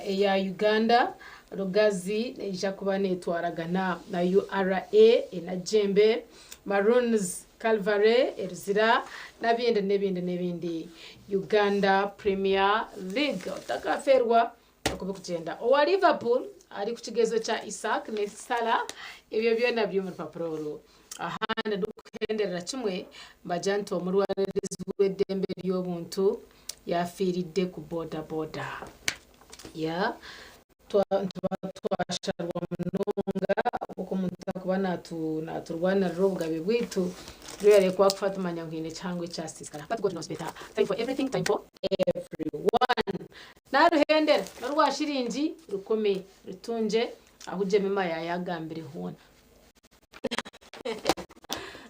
eya Uganda, Lugazi neija kuba netwaragana na URA Enagyembe, Maroons Calvary Eruzira n'ebindi n'ebindi n'ebindi. Uganda Premier League otakafeerwa oku birikugyenda. Owa Liverpool ari kukigezo kya Isak ne Salah ebyo byona biri omu rupapura oru. Ahandi ndikuhenderera kimwe mbagira nti omurwanirizi w'eddembe ry'obuntu yafiiridde ku boda boda. Yeah. Nituba twasharwa munonga oku omuntu arikuba naturwanirira obugabe bwaitu really ku akufa tumanya ngu haine ekihango ekyasiisikara. But God knows better. Time for everything, time for everyone. Naruhendera n'orwa shiringi rukumi rutungye ahu Jemima yaayagambire hoona.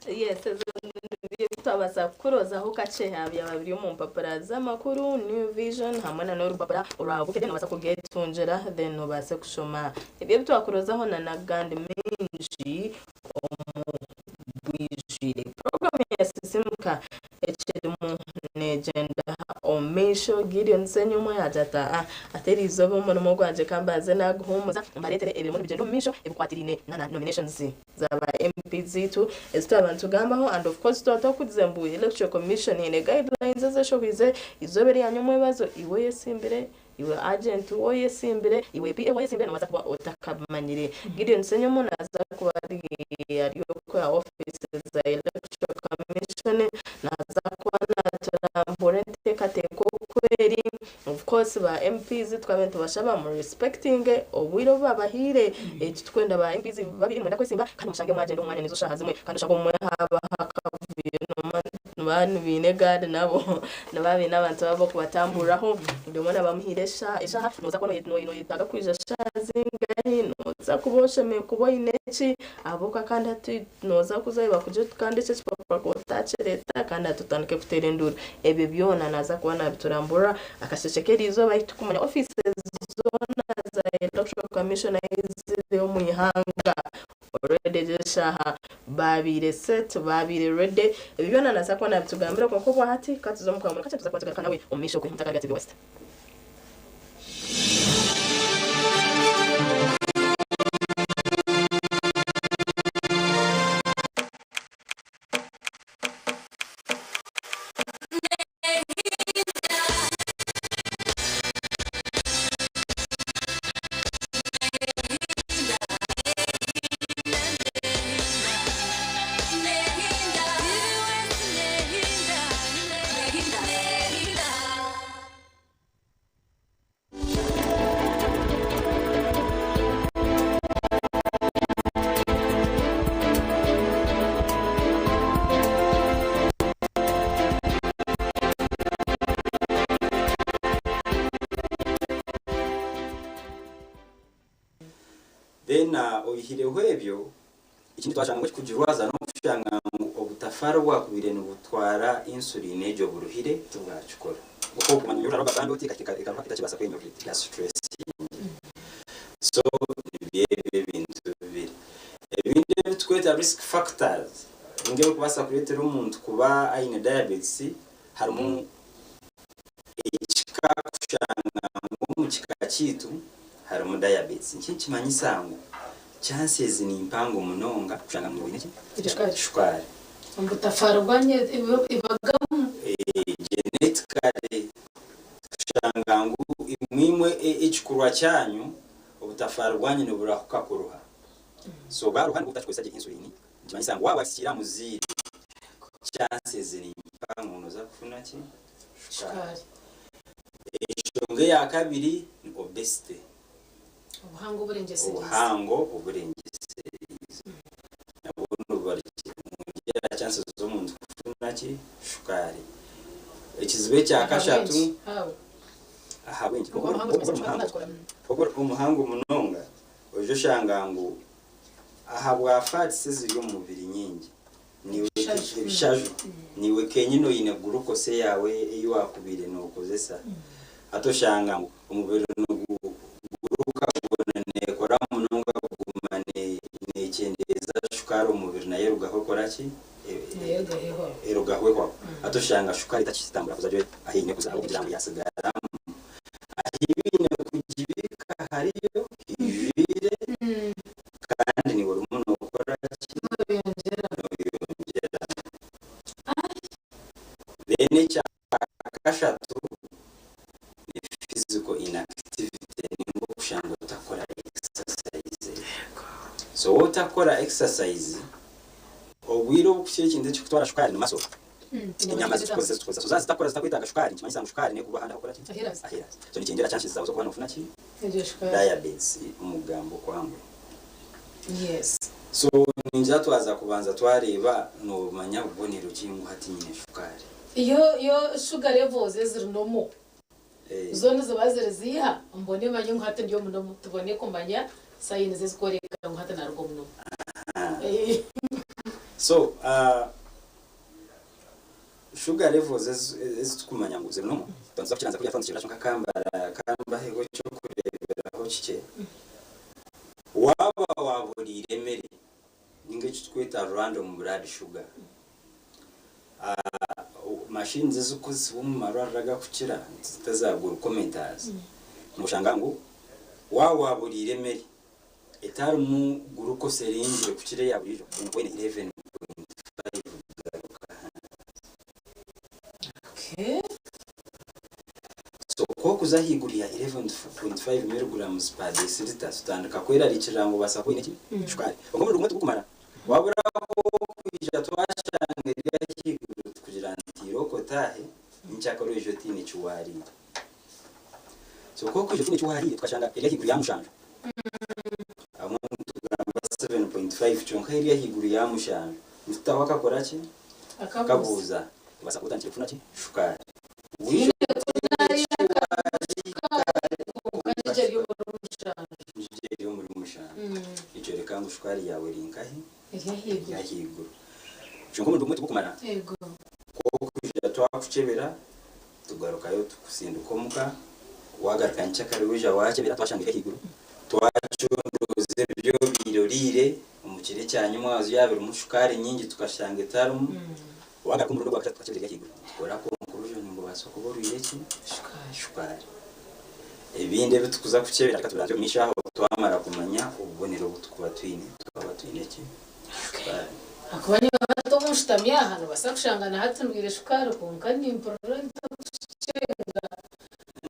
Yes, ezo nibyo twabaasa kukurozaho kakye aha byaba biri omu mpapura z'amakuru New Vision hamwe na n'orupapura orwa Bukedde nobaasa kurwetungira then obaase kushoma ebyo ebi twakurozaho na n'agandi maingi omu bwijwire. Puroguramu Yesimuka ekirimu negyenda omu maisho. Gideon Ssenyumwa yaagira ati, Aa, ati eriizooba omurimo gwangye ka mbanze naaguhuumuza mbareetere ebirimu nibigyenda omu maisho ebikwatiraine na nominations za ba MP zaitu ezi twaba nitugambaho and of course twaba twakugize ngu Electoral Commission eine guidelines ezi eshohoize eizooba erya nyomwebazo iwe oyesimbire Iwe agent woyesimbire, iwe PA woyesimbire nobaasa kuba otakabimanyire. Gideon Ssenyomo naza kuba ari ari oku aha office za Electoral Commission naza kuba naturambura enteekateeka oku eri. Of course ba MPs twabaire nitubashaba mu respectinge obwire obu babahaire. Titukwenda ba MPs babiri nimwenda kwesimba kandi mushange mwagyenda omu mwanya nizo shaaha zimwe kandi oshange obumwe haabaho akavuyo nibaba baine egaari nabo nibaba baine abantu baabo b'okubatamburiraho. Buri omwe nabamuhaire eshaaha, nooza kuba noyetaaga kwija shaaha zingahi, nooza kuba oshemereire kuba oine ki, ahabw'okuba kandi hati nooza kuzayo bakugire oti kandi eki ekipapura okaba otakireeta kandi hati otandike kuteera enduuru. Ebyo byona naaza kuba nabituramburira akasheeshe k'eriizooba ahu turikumanya offices zoona za Electoral Commission ahu ziri omu ihanga. Already egi eshaaha baabaire set, baabaire ready. Ebyo byona naaza kuba naabitugambira kwonka obwa hati ka tuze omu kahumuro kakye tuze kuba tugaruka nawe omu maisho okwe Mutaka Rya TV West. Then oihireho ebyo, ekindi twashanga ngu ekikugirwaza n'okushanga ngu obutafaari obwakubaire nibutwara insulin egyo buruhire tibwakikora. So nibyo ebyo ebintu bibiri. Ebindi ebi turikweta risk factors ninga ebirikubaasa kureetera omuntu kuba aine diabetes harimu ekika kushanga ngu omu kika kyaitu harimu diabetes. Nikyo nikimanyisa ngu chances ni mpango munonga kushanga ngu oine ki? Shukaari. Obutafaari bwanyu ebagamu. Genetically kushanga ngu imwe ekikorwa kyanyu obutafaari bwanyu niburahuka kuruha. So bwaruha nibwo butakikozesa gye insulin nikimanyisa ngu waaba wakikiire aha muzaire chances ni mpango ngu noza kufuna ki? Shukaari. Enshonga eya kabiri ni obesity. Obuhango oburengyesereize. Obuhango oburengyesereize nabwo nibwongyera chances z'omuntu kufuna ki? Shukaari. Ekizibu ekya kashatu ahabw'enki? Ogu ori omuhango munonga oija oshanga ngu ahabwa fats eziri omu mubiri nyingi niiwe ebishaju niiwe kenyini oine glucose yaawe ei waakubaire nookozesa hati oshanga ngu Omubiri niguguruka gwona neekora munonga kuguma neekyendeeza shukaari omu mubiri nayo erugaho ekora ki? Erugaho ehwaho. Hati oshanga shukaari etakitambura kuza gye ahu eine kuza ahabw'okugira ngu yaasigaramu. Ahu baine kugibiika hariyo haijwire kandi naiwe orimu nookora ki? Nooyongyera. Then ekya Akashatu ni physical inactivity ninga okushanga otakora exercise. So waaba otakora exercise, obwire obukukira ekintu ekirikutwara shukaari ni muscle. Enyama zitukozesa zitukozesa. So zaaba zitakukora zitakwetaaga shukaari nikimanyisa ngu shukaari nekurwa ahandi ahokora ki? Aheraza. So nikyongyera chances zaawe z'okuba nofuna ki? Diabetes omu kugamba okwanguhi. So ningira twaza kubanza twareeba nomanya bubonero ki ngu hati nyine shukaari. Iyo iyo sugar levels eziri normal zo niziba ziri ziiha mbone manye ngu hati ndi omu normal tubone kumanya signs ezikworeka ngu hati naruga omu normal. So sugar levels ezi turikumanya ngu ziri normal nituza kukiranza kuriya twaba nitukireebera kyonka kambaheho ekyokureeberaho kikye. Waaba waaburiire emere ninga eki turikweta random blood sugar. Machines ezikukozesibwa omu marwariro agakukira nituzita za glucometers. Noshanga ngu waaba waburiire emere etarimu glucose eringire kukira eya buriijo, oine 11.5 kugaruka ahansi. So ku orikuza ahaiguru ya 11.5 milligrams per deciliter, tutandika kwerarikirira ngu obaasa kuba oine ki? Shukaari. Kwonka omuriro gumwe tigukumara. Waburaho kwija twashanga eri ahaiguru tukugira nti irooko otaahe, nyenkyakare oije otaine eki waariire. So ku orikwija otaine eki waariire tukashanga eri ahaiguru ya mushanju, abamwe nitugamba 7.5 kyonka eri ahaiguru ya mushanju, nitutaho akakora ki? Akabuuza. Obaasa kuba otandikire kufuna ki? Shukaari. Waija otaine eki waariire kwonka eri omuri mushanju, nikyoreka ngu shukaari yaawe eri nkahi? Eri ahaiguru. Kyonka omurimo gumwe tigukumara. Ku orikwija twakukyebera, tugarukayo tukusindika omuka, waagaruka nyenkyakare waija waakyebera twashanga eri ahaiguru, twacondooza ebi obaire oriire omu kiro ekya nyimwazo yaaba erimu shukaari nyingi tukashanga etarimu, waagaruka omurundi ogwa kashatu tukakyebera eri ahaiguru, tukora conclusion ngu obaasa kuba orwaire ki? Shukaari. Ebindi ebi turikuza kukyebera reka tubiranzye omu maisho aho twamara kumanya obubonero obu turikuba twine twaba twine ki? Shukaari. Ahakuba nyowe hati obu nshutami aha nobaasa kushanga na hati ndwaire shukaari kwonka nimpurira ntarikukyenga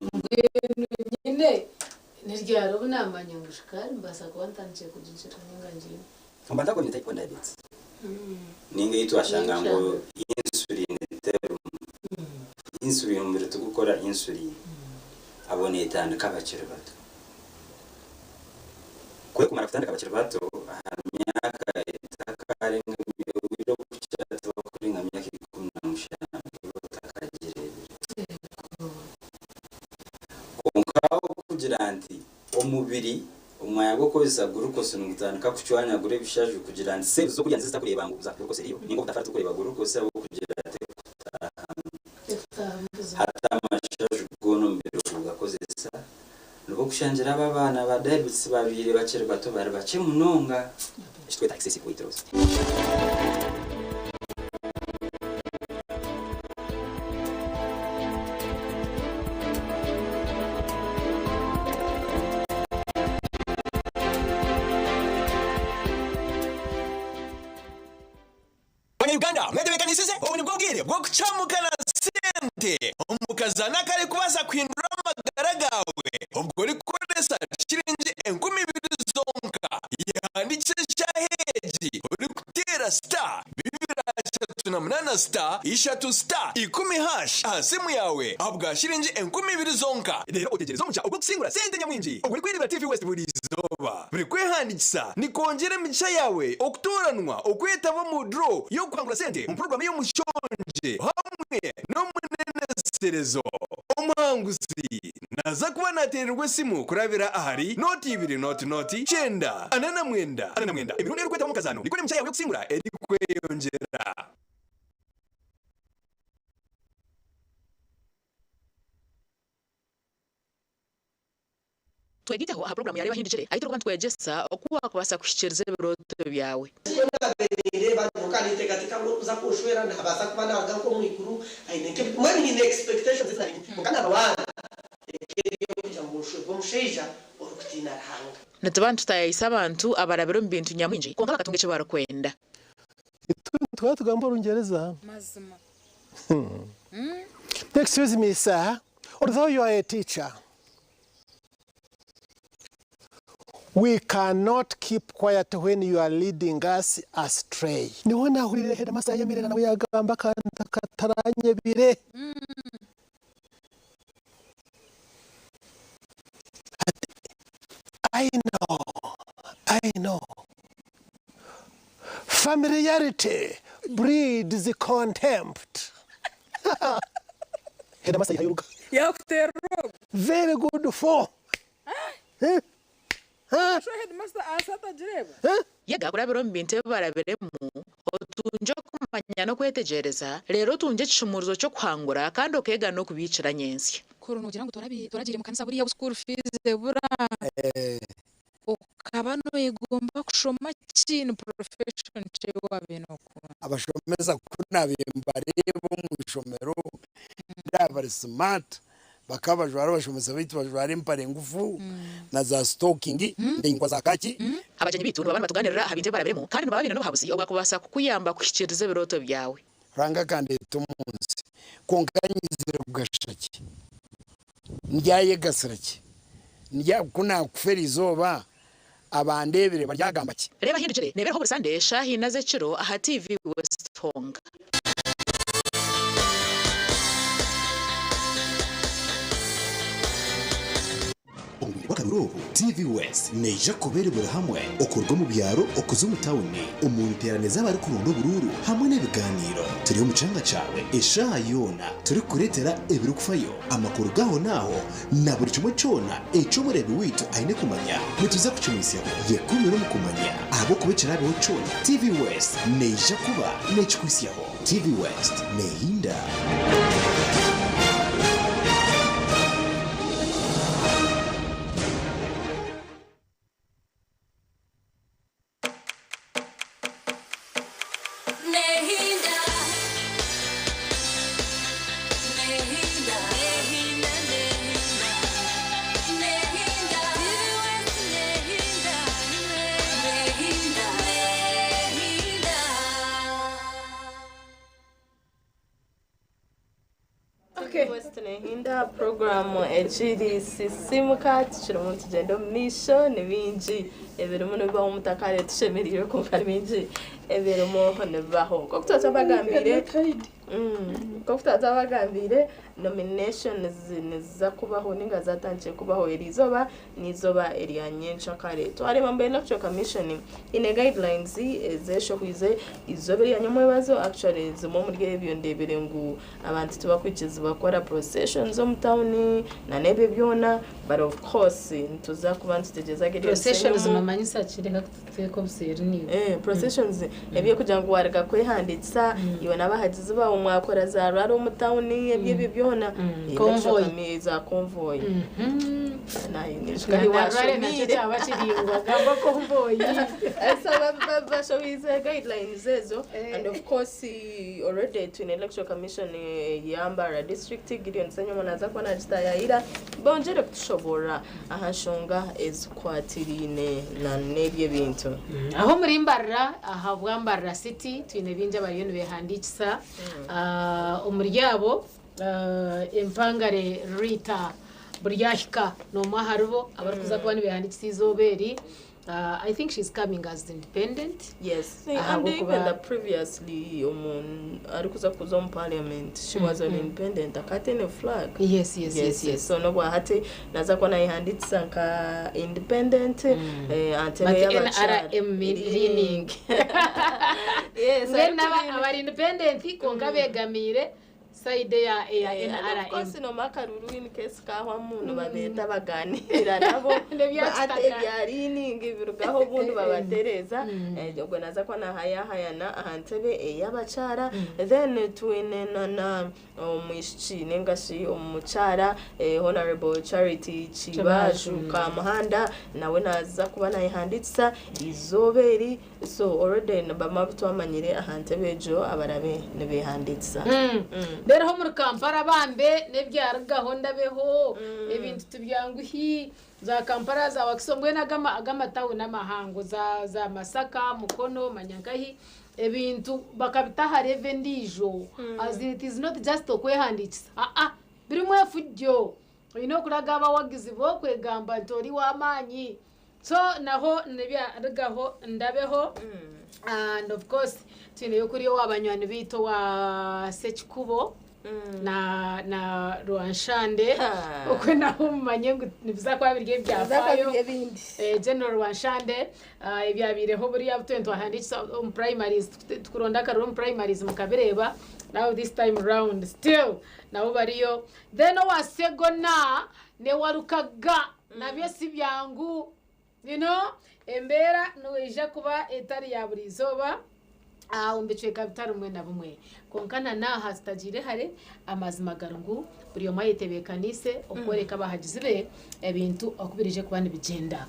mbwenu nyine ni ryari obu naamanya ngu shukaari mbaasa kuba ntandikire kugigira ninga ngiine. Omu bantu abaine type 1 diabetes ninga ei twashanga ngu insulin terimu, insulin omubiri tigukora insulin, abo netandika bakiri bato. Ku erikumara kutandika bakiri bato aha myaka etakarenga obwire obukukira tibakurenga myaka 17 batakagireebire. Kwonka okugira nti Omubiri omwanya gw'okukozesa glucose nigutandika kucwanyagura ebishaju kugira nti cells z'okurya nizo zitakureeba ngu za glucose eriyo ninga obutafari tibukureeba glucose ahabw'okugira tekutaahamu. Hati amashaju goona omubiri ogugakozesa nibwo okushangira abo abaana ba diabetes babaire bakiri bato bari bakye munonga ekitweta excessive weight loss. Banya-Uganda mwetebeekanisize? Obu nibwo bwire bw'okucamuka na sente omu kazaano akarikubaasa kuhindura amagara gaawe obwo orikukoresa shilingi 2000 zonka. Yehandiikise eshaaha egi orikuteera star 238 star ishatu star ikumi hash aha simu yaawe ahabwa shilingi 2000 zonka. Reero otegyereze omugisha ogw'okusingura sente nyamwingi obwo orikwereebera TV West buri izooba. Buri kwehandiikisa nikwongyera emigisha yaawe okutooranwa okwetaba omu draw y'okuhangura sente omu puroguraamu ey'omushongye hamwe n'omuneneserezo. Omuhanguzi naaza kuba naateererwa esimu kurabira ahari nooti ibiri nooti nooti kyenda ana na mwenda ana na mwenda. Emirundi ei orikwetaba omu kazaano nikwo n'emigisha yaawe y'okusingura erikweyongyera. Twegyeho aha puroguraamu ya Reeba Ohindukire ahu turikuba nitwegyesa oku waakubaasa kuhikiiriza ebirooto byawe. Nikwo naabaire nindeeba nyowe ninteekateeka ngu orikuza kunshwera naabaasa kuba naaruga nk'omu iguru aine nk'ebi mbwenu nyine expectations ezi nari nyine kwonka naaba waana nk'eby'okugira ngu nshwerwe omushaija orikutiina Ruhanga. Nituba nitutaayaayisa abantu abarabire omu bintu nyamwingi kwonka bakatunga eki barikwenda. Itwe nituba tugamba Orungyereza. Mazima. Excuse me sir, although you are a teacher, We cannot keep quiet when you are leading us astray. Niho nahurire headmaster yayemerera nawe yagamba akantu akataranyebire. Ati, I know, I know. Familiarity breeds contempt. Headmaster yihayo oruga. Yakuterera ogu. Very good for. Yega kurabira omu bintu ebi barabiremu, otungye okumanya n'okwetegyereza, reero otungye ekishumuurizo ky'okuhangura kandi okeega n'okubiikira nyentsya. Kuri noogira ngu toragiire mu kanisa buriya obu school fees ebura. Okaba noyegomba kushoma ki? Ni profession ki ei wabaire nokunda? Abashomesa ku naabaire mbareeba omu ishomero ndaaba bari smart bakaba bajwara abashomesa baitu bajwara empare ngufu na za sitokingi ndaingwa za kaaki. Abagyenyi baitu nibaba nibatugaanirira aha bintu ebi barabiremu kandi nibaba baine n'obuhabuzi obwakubaasa kukuyamba kuhikiiriza ebirooto byawe. Ruhanga akandeeta omu nsi, kwonka nyizire kugasha ki? Ndyayegasira ki? Ku naakufa eri izooba, abandeebire baryagamba ki? Reeba Hindukire neebeeraho buri Sande shaaha ina z'ekiro aha TV West Tonga. Omu bwire bw'akaruru obu, TV West neija kuba eri buri hamwe okuruga omu byaro okuza omu tawuni, omu nteerane z'abarikuronda oburuuru hamwe n'ebigaaniiro. Turi omu kyanga kyawe eshaaha yoona turikukureetera ebirikufayo, amakuru g'ahonaaho na buri kimwe kyona eki omureebi waitu aine kumanya nituza kukimwitsyaho. Yekuumire omu kumanya ahabw'okuba ekiraabeho kyona, TV West neija kuba neekikuhitsyaho. TV West neehinda. West Nehinda program ekiri sisimuka tukirimu nitugyenda omu maisho ni bingi ebirimu nibibaho omutakare tushemereirwe kwonka ni bingi ebirimu nibibaho nk'oku tuba twabagambiire nk'oku tuba twabagambiire nominations niziza kubaho ninga zatandikire kubaho eri izooba n'eizooba erya nyenkyakare. Twareeba ngu Electoral Commission eine guidelines ezeshohwize eizooba erya nyomwebazo actually zimwe omuri ebyo ndeebire ngu abantu tibakwikirizibwa kukora processions omu tawuni na n'ebyo byona but of course nituza kuba nitutegyereza Gideon Processions Ssenyomo. nomanyisa ki? Reka tuteeke obuseeri naiwe. Eh, processions eby'okugira ngu waruga kwehandiikisa iwe n'abahagizi baawe mwakora za rally omu tawuni ebyo ebyo byona. Convoy. Za convoy. Na rally nakyo kyaba kiringwa gamba convoy. So bashowize guidelines ezo and of course already twine Electoral Commission ya Mbarara district Gideon Ssenyomo naza kuba nagitayayira bongyere kutushoborora aha nshonga ezikwatiriine na n'ebyo ebintu. Aho omuri Mbarara aha bwa Mbarara City twine bingi abariyo nibehandiikisa. Omuri abo empangare Rita Buryahika n'omwe aharibo abarikuza kuba nibehandiikisa eizooba eri. I think she's coming as independent. Yes, and even the previously omu arikuza kuza omu parliament she was an independent akatene flag. Yes. So nobwa hati naza kuba nayehandiikisa nka independent antebe But y'abakyala. NRM leaning. Yes, Mbwenu arikulean- abari independent kwonka begamiire side ya And of NRM. course noma akaruru in case kahwamu nibabeeta baganira nabo. N'ebyakitaka. Ate ebya leaning birugaho obundi babatereeza. Ogwo naza kuba nahayahayana aha ntebe ey'abakyara. Then twine na omwishiki ningashi omukyara Honorable Charity Kibaju Kibaju. Kamuhanda nawe naza kuba nayehandiikisa izooba eri. So already bamwe twamanyire aha ntebe egyo abarabe nibehandiikisa. Rero ho muri Kampala bambe n'ebyarugaho ndabeho ebintu tibyanguhi za Kampala za Wakiso mbwenu ag'amatawuni amahango za Masaka, Mukono, Manyankahi ebintu bakabita aha level endiijo as it is not just okwehandiikisa aa birimu efujjo oyine okuraga abawagizi bokwegamba nti ori w'amaanyi so naho nebyarugaho ndabeho. And of course twineyo kuri owabanywani baitu owa Sekikubo na Rwanshande okwe naho mumanye ngu nibiza kuba biri ebyafaayo. Biri ebindi. General Rwanshande ebyabireho buriya butwe twahandikisa omu primaries tukuronda akaruru omu primaries mukabireeba. Now this time round still nabo bariyo. Then owa Segona ne Warukaga nabyo si byangu, embeera noija kuba etari ya buri izooba. Omu bicweka bitari bimwe na bimwe. Kwonka na n'aha tutagiire hare, amazima gari ngu buri omwe ayetebeekaniise okworeka abahagizi be ebintu oku biraije kuba nibigyenda.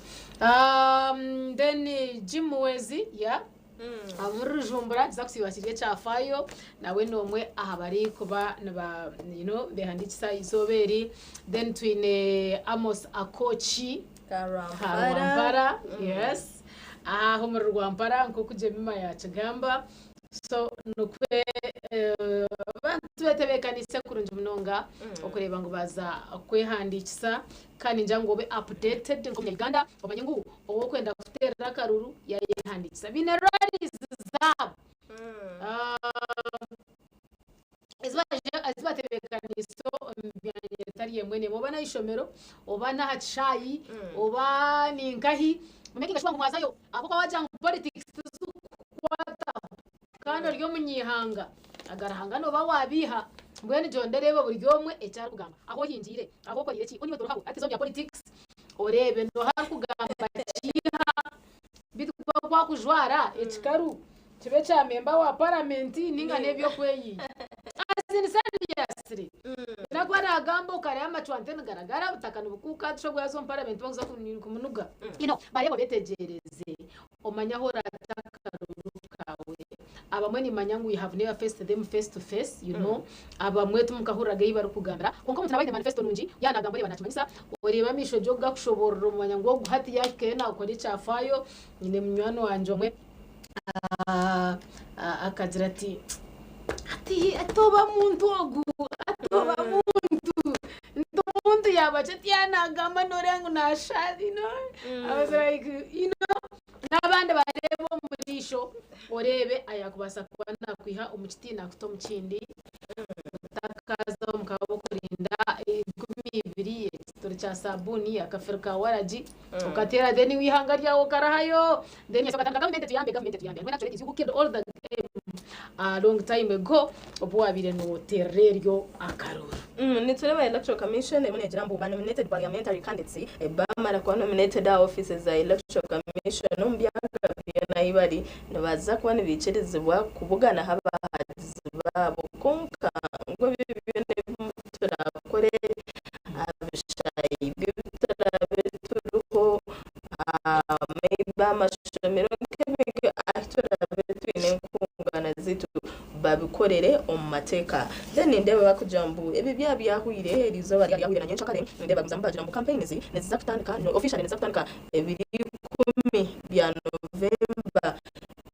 Then Jim Muhwezi yeah, omuri Rujumbura nikiza kusiiba kiri ekyafaayo, nawe n'omwe aha barikuba niba you know, beehandiikisa eizooba eri. Then twine Amos Akoki Karwampara, yes. Aha omuri Rwampara nk'oku Jemima yaakigamba. So nikwe abantu betebeekaniise kurungi munonga okureeba ngu baaza kwehandiikisa kandi ningira ngu obe updated nk'omunya-Uganda omanye ngu ou orikwenda kuteerera akaruru yaayehandiikisa. Baine rallies zaabo ezi batebeekaniise omu myanya etari emwe n'emwe oba n'aha ishomero oba n'aha kishaayi oba ni nkahi omekinge shuwa ngu mwazayo ahabw'okuba wagira ngu politics tizikukukwataho kandi ori omunyaihanga agarahanga nooba waabiiha mbwenu gyonda oreebe buri omwe eki arikugamba ahu ohingiire ahu okoreire ki oniwe toruhaho hati za omu bya politics oreebe nooha arikugamba kiiha Beitu ku kwakujwara ekikaru kibe ekya memba wa paramenti ninga n'eby'okweyiiya. As in seriously. Nakuba nagamba okareeba amacwante nigaragara, obutaka nibukuuka tusha obwo yaaza omu paramenti bakuza kumunuga. You know, bareebe obeetegyereze omanye ahu oraate akaruru kaawe. Abamwe nimanya ngu you have never faced them face to face, you know. Abamwe timukahuriraga ei barikugambira. Kwonka omuntu naaba aine manifesto nungi, yaaba naagamba oreeba naakimanyisa, oreeba amaisho gye oku gakushoboorora omanya ngu ogu hati yaahikayo naakora ekyafaayo. Nyine munywani wangye omwe akagira ati, hati tooba muntu ogu, tooba muntu, nti omuntu yaaba ki ati yaaba naagamba nooreeba ngu naashusha, you know, I was like, you know, n'abandi bareebe omu maisho oreebe ayaakubaasa kuba naakwiha omu kiti naakuta omu kindi otakaza omu kaabo okurinda 20 ekituri kya sabuuni akafiri ka waragi okateera then iwe eihanga ryawe okarahayo then okatandika gavumenti etuyambe gavumenti etuyambe and when actually it is you who killed all the a long time ago obu waabaire nooteerera eryo akaruru. Nitureeba Electoral Commission erimu negira mbu ba nominated parliamentary candidates bamara kuba nominated aha offices za Electoral Commission omu byanga byona ahi bari nibaza kuba nibaikirizibwa kubuganaho abahagizi baabo kwonka ngu ebyo byona ebi turakore aha bishaayi by'ebi turaabe turiho maybe aha mashomero nk'ebintu ahu turaabe twine enkungana zaitu babikorere omu mateeka. Then nindeeba barikugira mbu ebi byaba byahweire, eri izooba ryaba ryahweire na nyencakare, nindeeba bagumizamu baagira mbu campaigns niziza kutandika, officially niziza kutandika ebiro ikumi bya November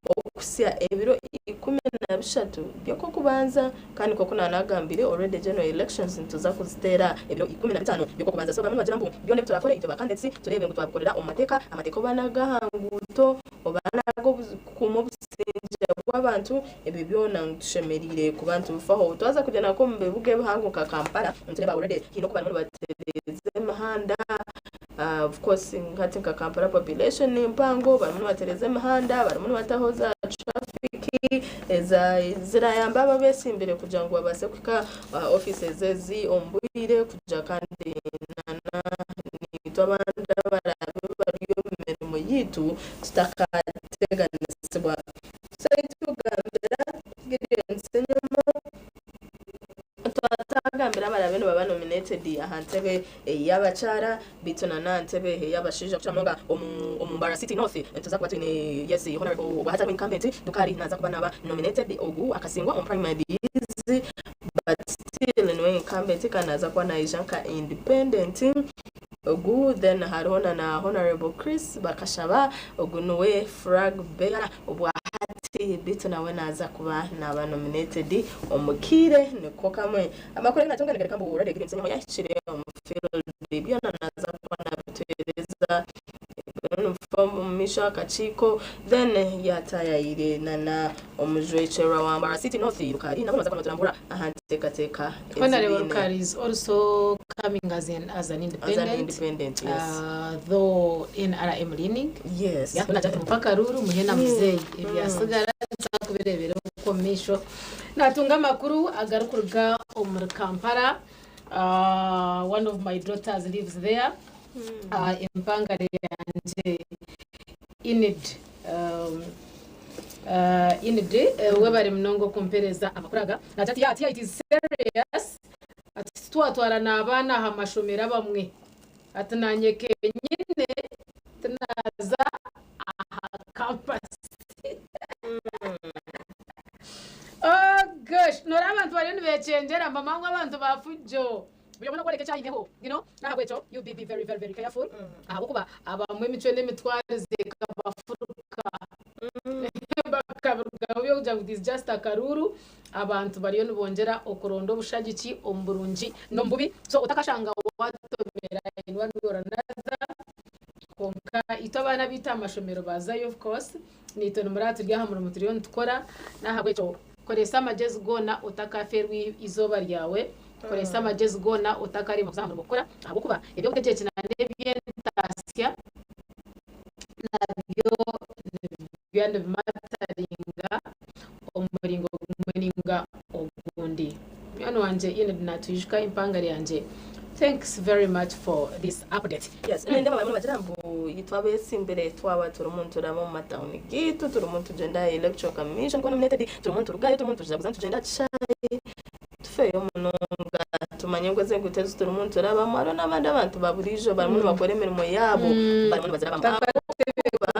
okuhitsya ebiro 13 by'Okwokubanza kandi nk'oku naanagambire already general elections nituza kuziteera ebiro 15 by'Okwokubanza. So bamwe nibagira mbu byona ebi turakore itwe ba candidates tureebe ngu twabikorera omu mateeka, amateeka oba n'ag'aha nguuto oba n'ag'okukuuma obusingye bw'abantu, ebyo byona ngu tushemereire kuba nitubifaho. Twaza kugyenda nk'omu bibuga ebihango nka Kampala, nitureeba already haine oku barimu nibatereeza emihanda, of course hati nka Kampala population ni mpango, barimu nibatereeza emihanda, barimu nibataho za traffic ezirayambe abo abeesimbire kugira ngu babaase kuhika aha offices ezi omu bwire kugira kandi na naitwe abandi abaraabe bari omu mirimo yaitu tutakateganisibwa. Tugambira Gideon Ssenyomo twagambira abaraabe nibaba nominated aha ntebe ey'abakyara beitu na n'aha ntebe ey'abashaija kukira munonga omu Mbarara City North nituza kuba twine yes Honourable obwahati ariho incumbent Dukari naaza kuba naaba nominated ogu akasingwa omu primaries but still niwe incumbent kandi naaza kuba naija nka independent. Ogu then hariho na na Honourable Chris Bakashaba ogu niwe flag bearer obwa hati beitu nawe naaza kuba naaba nominated omu kaire niko kamwe. Amakuru agu natunga nigareka ngu already Gideon Ssenyomo yahikire omu field byona naaza kuba nabituhereza omu maisho akakiiko then yatayayire na na Omujwekyerwa wa Mbarara City North, Rukari nabo nibaza kuba nibaturambura aha nteekateeka ezi Honourable baine. Rukari is also coming as an, as an As an independent, independent, yes. though NRM leaning. Yes. Yeah, nagira ati mumpe akaruru muhe na muzeeyi ebyasigara nituza kubireebera okwo omu maisho. Natunga amakuru agarikuruga omuri Kampala. One of my daughters lives there. Empangare yangye Enid. Inid webare munonga okumpereza amakuru aga. Nagira ati, ati it is serious, ati titwatwara n'abaana aha mashomero abamwe. Ati nanye kenyine tinaza aha campus. Oh gosh, noreba abantu bariyo nibekyengyera mbamanya ngu abantu ba fujo. Buri omwe nokworeka eki aineho, you know, nahabwekyo you be be very very very careful ahabwokuba abamwe emicwe n'emitwarize ekabafuruka bakabirugaho byokugira ngu it is just akaruuru, abantu bariyo nibongyera okuronda obushagiki omu burungi n'omu bubi, so otakashanga watomera in one way or another, kwonka itwe abaana baitu aha mashomero bazayo of course, naitwe nimuraba turi aha murimo turiyo nitukora, nahabwekyo Koresa amagyezi goona otakafeerwa eizooba ryawe. Koresa amagyezi goona otakaremwa kuza aha murimo kukora ahabw'okuba eby'obutegyeki na n'eby'entaasya nabyo nibiba nibimataringa omu muringo gumwe ninga ogundi. Munywani wangye Enid natwijuka empangare yangye thanks very much for this update. Yes, nindeeba barimu nibagira ngu itwe abetsimbire twaba turimu nituraba omu matawuni gaitu, turimu nitugyenda aha Electoral Commission kuba nominated, turimu niturugayo, turimu nitujaguza nitugyenda aha kishaayi, tufeeyo munonga tumanye ngu ezi enguuto ezi turimu niturabamu hariho n'abandi abantu ba buriijo barimu nibakora emirimo yaabo, barimu nibazirabamu ahabw'okuba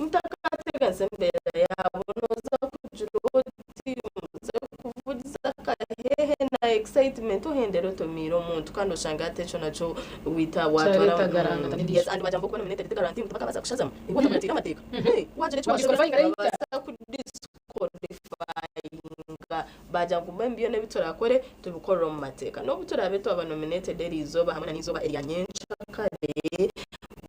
ntakateganisa embeera yaabo nooza kugira oti oze kuvugiza akaheehe na excitement ohendere otomiire omuntu kandi oshange hati ekyo nakyo wita watwara Kyareta garangata n'endiijo. Yes and wagira ngu okuba nominated ti guarantee ngu tibakabaasa kushazamu iwe otakuratiire amateeka wagira eki wakora nibabaasa kudisqualifyinga bagira ngu mbwenu byona ebi turakore tubikorere omu mateeka n'obu turaabe twaba nominated eri izooba hamwe na n'eizooba erya nyenkyakare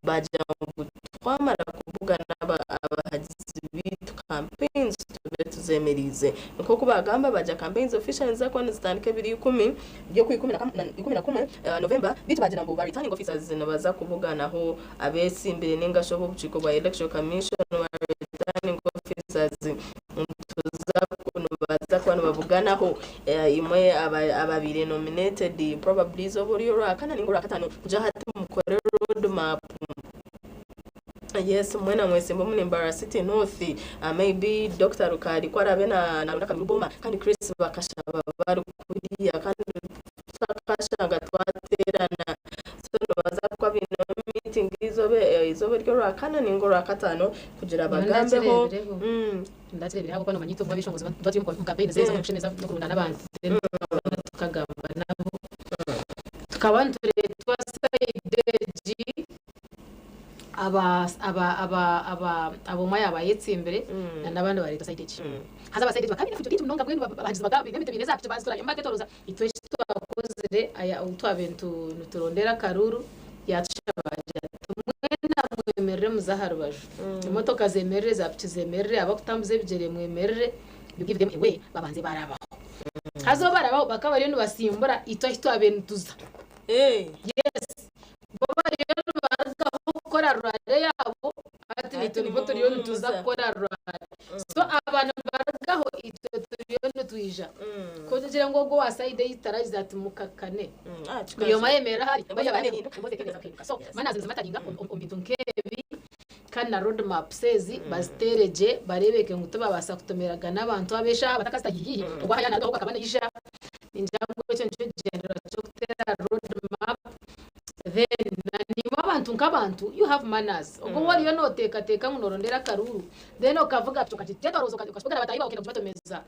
bagira ngu twamara kubugana abahagizi baitu campaigns tube tuzemeriize. Nk'oku baagamba bagira campaigns officially niziza kuba nizitandika ebiro ikumi by'okwa 11 November beitu baagira ngu ba returning officers nibaza kubuganaho abetsimbire ninga shi ab'obukiiko bwa electoral commission ba returning officers nituza nibaza kuba nibabuganaho imwe ababaire nominated probably eizooba ori orwakana ninga orwakataano kugira hati mukore road map. Yes mwena mwesimba omuri Mbarara City North maybe Dokita Rukaari ku araabe naronda akaruru Boma kandi Chris bakashaba bari kuriya kandi tukashanga twaterana so nibaza kuba baine meeting eizooba ery'orwakana ninga orwakataano kugira bagambeho. Ndakireebire ahabw'okuba noomanya itwe abeshongozi nituba turi omu campaigns ezo ez'okushemeza n'okurundana abantu then tukagamba nabo. Tukaba nitureetwa side egi aba aba aba aba ab'omwe yaaba ayetsimbire na n'abandi bareetwa side egi. Haza aba side egi bakaba baine efujo ringi munonga mbwenu abahagizi bakaba baine emiti baine za piki bazitura baketoroza. Itwe eki twakozire aya obu twabaire niturondera akaruuru yatushaba agira ati mwena mwemerere muze aha rubaju, emotoka zemerere, za piki zemerere, abakutambuza ebigyere mwemerere, you give them a way babanze barabaho. Haza obu barabaho bakaba bariyo nibasimbura itwe ahi twabaire nituza. Yes, bo bariyo nibarugaho kukora rurare yaabo hati naitwe nibwo turiyo nituza kukora rurare. So aba nibarugaho itwe turiyo nitwija. Ku ogire ngu ogwo owa sayidi ei taragize ati mukakane. Buri omwe ayemerera ahu ari, bariya emboozi ekeemereza kuhinduka. So manners nizimataringa omu bintu nk'ebi kandi na road maps ezi baziteere gye bareebeke ngu tibabaasa kutomeragana abantu ab'eshaaha batakazita haihi haihi. Ogwo aha yaanarugaho ogwo akaba naija. Ningira ngu ekyo nikyo kigyendererwa ky'okuteera road map. Then na naimwe abantu nk'abantu you have manners. Ogwo waaba oriyo nooteekateeka ngu noorondera akaruuru then okavuga piki okagyetoroza okakibugana bataahi baawe okenda kugibatomeza,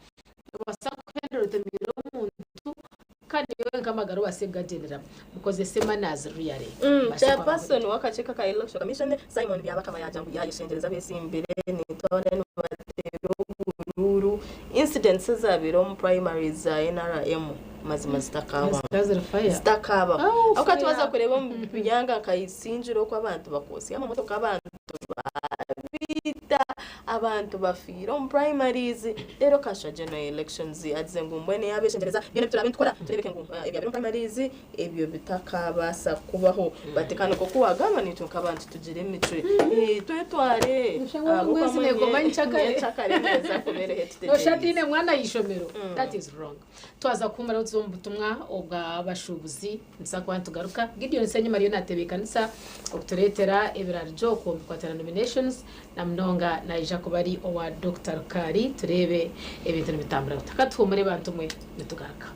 Noobaasa kuhendera otomiire omuntu kandi iwe nk'amagara obaase kugagyenderamu. Mukozese manners really. Mubaase kuba Chairperson w'akakiiko aka Electoral Commission, Simon Byabakama yaagira ngu yaayeshengyereza abetsimbire nitwabona nibateera oburuuru incidents ezaabaire omu primaries za NRM mazima zitakaabaho. Zitakaabaho. Ahabw'okuba twaza kureeba omu byanga nka Isingiro oku abantu bakootsya amamotoka abantu baabiita. Abantu bafiire omu primaries reero kasha general elections agize ngu mbwenu yabeshengyereza byona ebi turaabe nitukora tureebeke ngu ebyabaire omu primaries ebyo bitakabaasa kubaho. But kandi nk'oku waagamba naitwe nk'abantu tugire emicwe twetware ahabw'okuba nyencakare neeza kuba eriho Noshusha etutegyereize. tihaine mwana aha ishomero. That is wrong. Twaza kuhumuraho tuze omu butumwa obw'abashuubuzi nituza kuba nitugaruka. Gideon Ssenyima ariyo naatebeekanisa okutureetera ebirarigyo okwo omu bikwatiraine na nominations na munonga naija kuba ari owa Dokita Rukaari tureebe ebintu nibitambura bita. Ka tuhumure bantu mwe nitugaruka.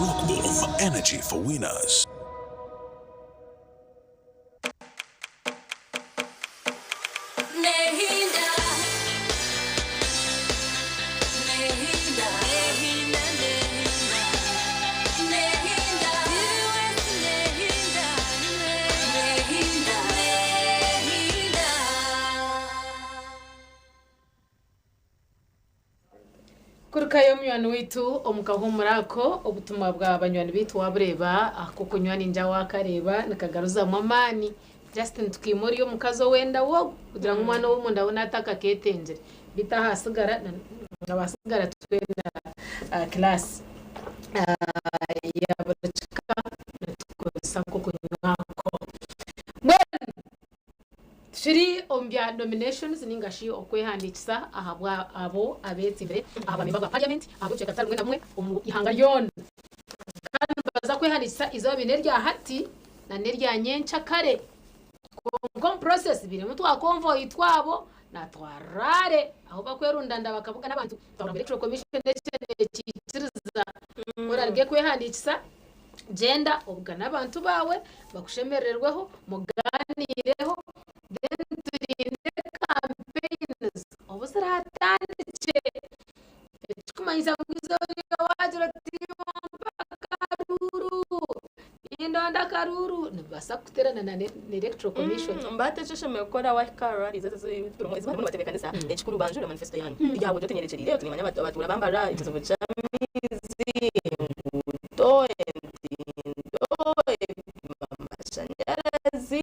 Rockball, energy for winners. Kurukayo munywani waitu omu kahuumuro ako, obutumwa bwa banywani baitu waabureeba, ak'okunywa ningira waakareeba nikagaruzamu amaani. Justin Tukiima ori omukazi ow'enda wogu kugira ngu omwana ow'omunda we naatakakeetengire. Beitu aha hasigara abasigara twena class ya buri kika nitukozesa nk'okunywa ako. Mbwenu Turi omu bya nominations ninga shi okwehandiikisa ahabwa abo abeetsimbire aha bwa memba bwa parliament ahabw'ebicweka bitari bimwe na bimwe omu ihanga ryona. Kandi nibaza kwehandiikisa eizooba biine erya hati na n'erya nyenkyakare. Kwonka omu process bainemu twa convoy twabo na twa rally ahu bakwerundanda bakabugana abantu twahurira ngu electoral commission ekyo nekiikiriza. Ku oraruge kwehandiikisa Gyenda obugane abantu baawe bakushemerererweho mugaaniireho then turinde campaigns obu ziraatandikye. Ekirikumanyisa ngu eizooba ryawe waagira oti mpa akaruuru, nindonda akaruuru, nibabaasa kukuteerana na electoral commission. Mbaate eki oshemereire kukora waahika aha rallies ezi eziturimu ezi barimu nibatebeekanisa, ekikuru banjure manifesto yaanyu. Yaaba ori otenyerekyereire oti niimanya abatuura ba Mbarara ekizibu ky'amaizi, enguuto, entindo, amashanyarazi,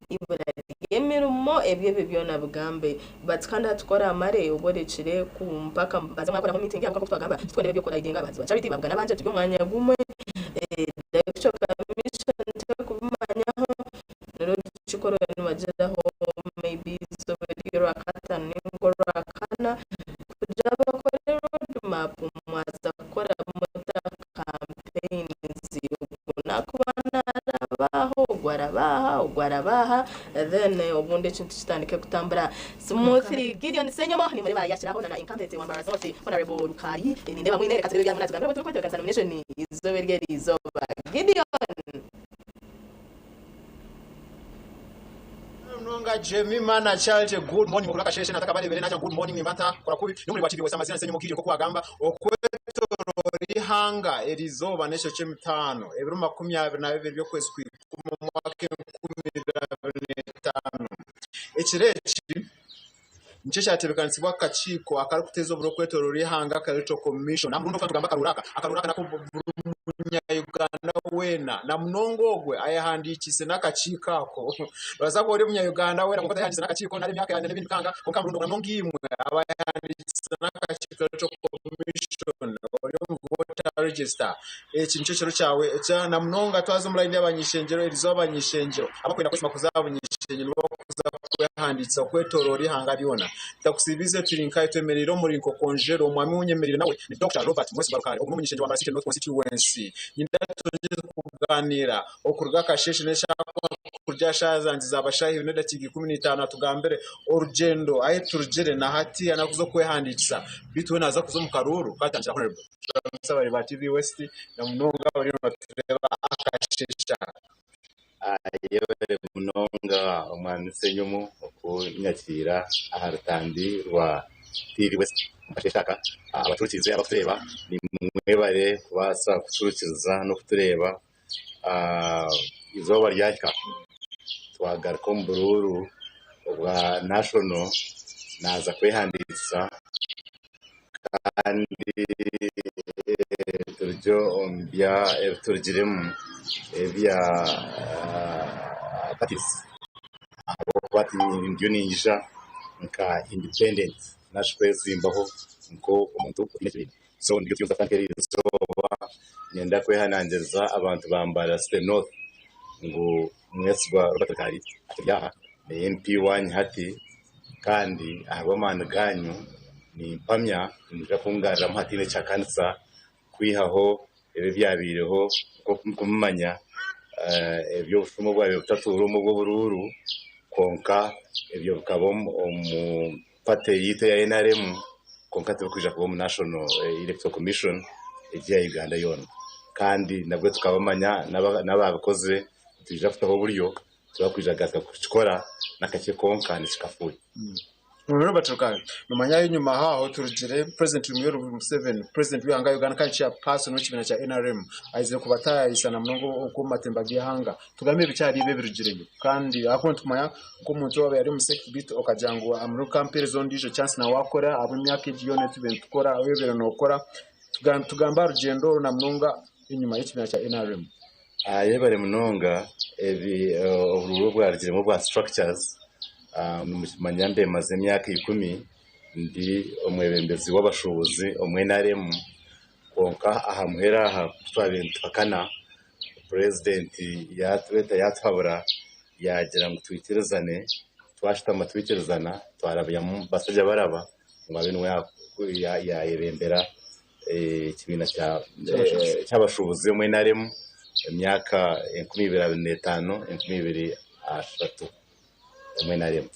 eibura ry'emirimo, ebyo ebyo byona bigambe. But kandi hati ku oraamare obe orekire ku mpaka baze mwakoraho meeting yaabo nk'oku twagamba titwenda ebyo by'okuridinga abahanzi ba charity babugana abangye turi omu mwanya gumwe, electoral commission terikubimanyaho reero tukikore nibagiraho maybe eizooba ry'orwakataano ninga orwakana kugira bakore road map mwaza kukora muta campaigns ogu nakuba naraba aha ogu araba aha ogu araba aha then obundi ekintu kitandike kutambura smoothly. Gideon Ssenyomo nimureba yakiraho na incumbent wa Mbarara North Honorable Rukaari nindeeba mwine reka turebe ebi arimu natugambira obu turikwetebekanisa nomination eizooba eryo eriizooba. Gideon. Munonga Jemima na Charity good morning mukuru akasheshe nataka barebere nakya good morning nimbata kora kubi nomuri bwa TV wese amazina Ssenyomo Gideon nkoku wagamba okwetorora ihanga erizoba nekiro kyemitaano ebiro 22 byokwezi kwikumi omwaka 2025 ekiro eki Nikyo kyateebekanisibwa akakiiko akarikuteeza oburo kwetorora eihanga aka Electoral Commission. Aha murundi ogu nitugamba akaruuru aka, akaruuru aka nako buri Munya-Uganda weena na munonga ogwe ayehandiikiise n'akakiiko ako. Noobaasa kuba ori Omunya-Uganda weena kwonka otayehandiikiise n'akakiiko nari emyaka yangye n'ebindi bikanga, kwonka aha murundi ogu na munonga imwe abayehandiikiise n'akakiiko Electoral Commission ori omu voter register, eki nikyo kiro kyawe ekya na munonga twaza omu layini y'abany'ishengyero, erizooba abany'ishengyero abarikwenda kwesiima kuza aha buny'ishengyero nibo barikuza kwehandiikisa okwetooroora eihanga ryona. Tutakusiibiize turi nkahi twemereire omuri Nkokonjero. Omwami ou nyemereire nawe ni Dokita Robert Mwesigwa Rukare. Ogu n'omunyishengyero wa Mbarara City North Constituency. Nyine twongye kugaaniira okuruga akasheeshe n'eshaaha kuruga aha shaaha zangye zaaba shaaha ibiri n'edakiika 15 atugambire orugyendo ahu turugire na hati ahu arikuza kwehandiikisa beitu we naaza kuza omu karuuru kaatandikira Honourable. Turamutsya abari ba TV West na munonga abariyo nibatureeba akasheeshe aka. Yebare munonga omwami Ssenyomo okunyakiira aha rutambi rwa TV West omu kasheeshe aka. Abaturukirize abarikutureeba nimwebare kubaasa kuturukiriza n'okutureeba. Eizooba ryahika twagaruka omu buruuru obwa national naaza kwehandiikisa. Kandi turugye omu bya ebi turugiremu ebya parties ahabw'okuba ndiyo niinyija nka independent nari shi kwezimbaho nk'omuntu otaine kibiina. So niryo turikuza kutandika eri izooba niinyenda kwehanangiriza abantu ba Mbarara City North ngu Mwesigwa Robert Rukali akiri aha ni MP waanyu hati. Kandi ahabw'amaani gaanyu nimpamya nimwija kungaruramu hataine kihakanisa, kwihaho ebi ebyabaireho nk'oku murikumumanya, eby'obushuma obwabaire butatuura omu obw'oburuuru, kwonka ebyo bikaba omu paate yaitu eya nrm, kwonka tibirikwija kuba omu National Electoral Commission egi eya Uganda yoona. Kandi nabwo tukabamanya n'abaabikozire, nitwija kutaho oburyo Tibakwija kugaruka kukikora n'akakye konka nikikafuuhe. Robert Rukare, Nomanya enyima aho turugire President Yoweri Museveni, President w'eihanga Uganda kandi Chairperson w'ekibiina kya NRM aizire kubatayayisa na munonga okwo omu matemba g'eihanga. Tugambe ebikyari ebi ebirugireyo kandi ahakuba nitumanya nk'omuntu owabaire ari omu sector beitu okagira ngu omuri kampeereza ondiijo chance nawe wakora ahabw'emyaka egi yoona ei tubaire nitukora ei obaire nookora. Tugambe aha rugyendo oru na munonga enyima y'ekibiina kya NRM. Yebare munonga ebi oburuuru obwarugiremu obwa structures nimukimanya mbe mazire emyaka ikumi ndi omwebembezi w'abashuubuzi omu NRM kwonka aha muheru aha kutwabaire nituhakana purezidenti yatweta yatuhabura yagira ngu twikirizane twashutama twikirizana twarabyamu Basajjabaraba ngu abe niwe yayebembera ekibiina ky'abashuubuzi omu NRM emyaka 2025, 2030 omu NRM.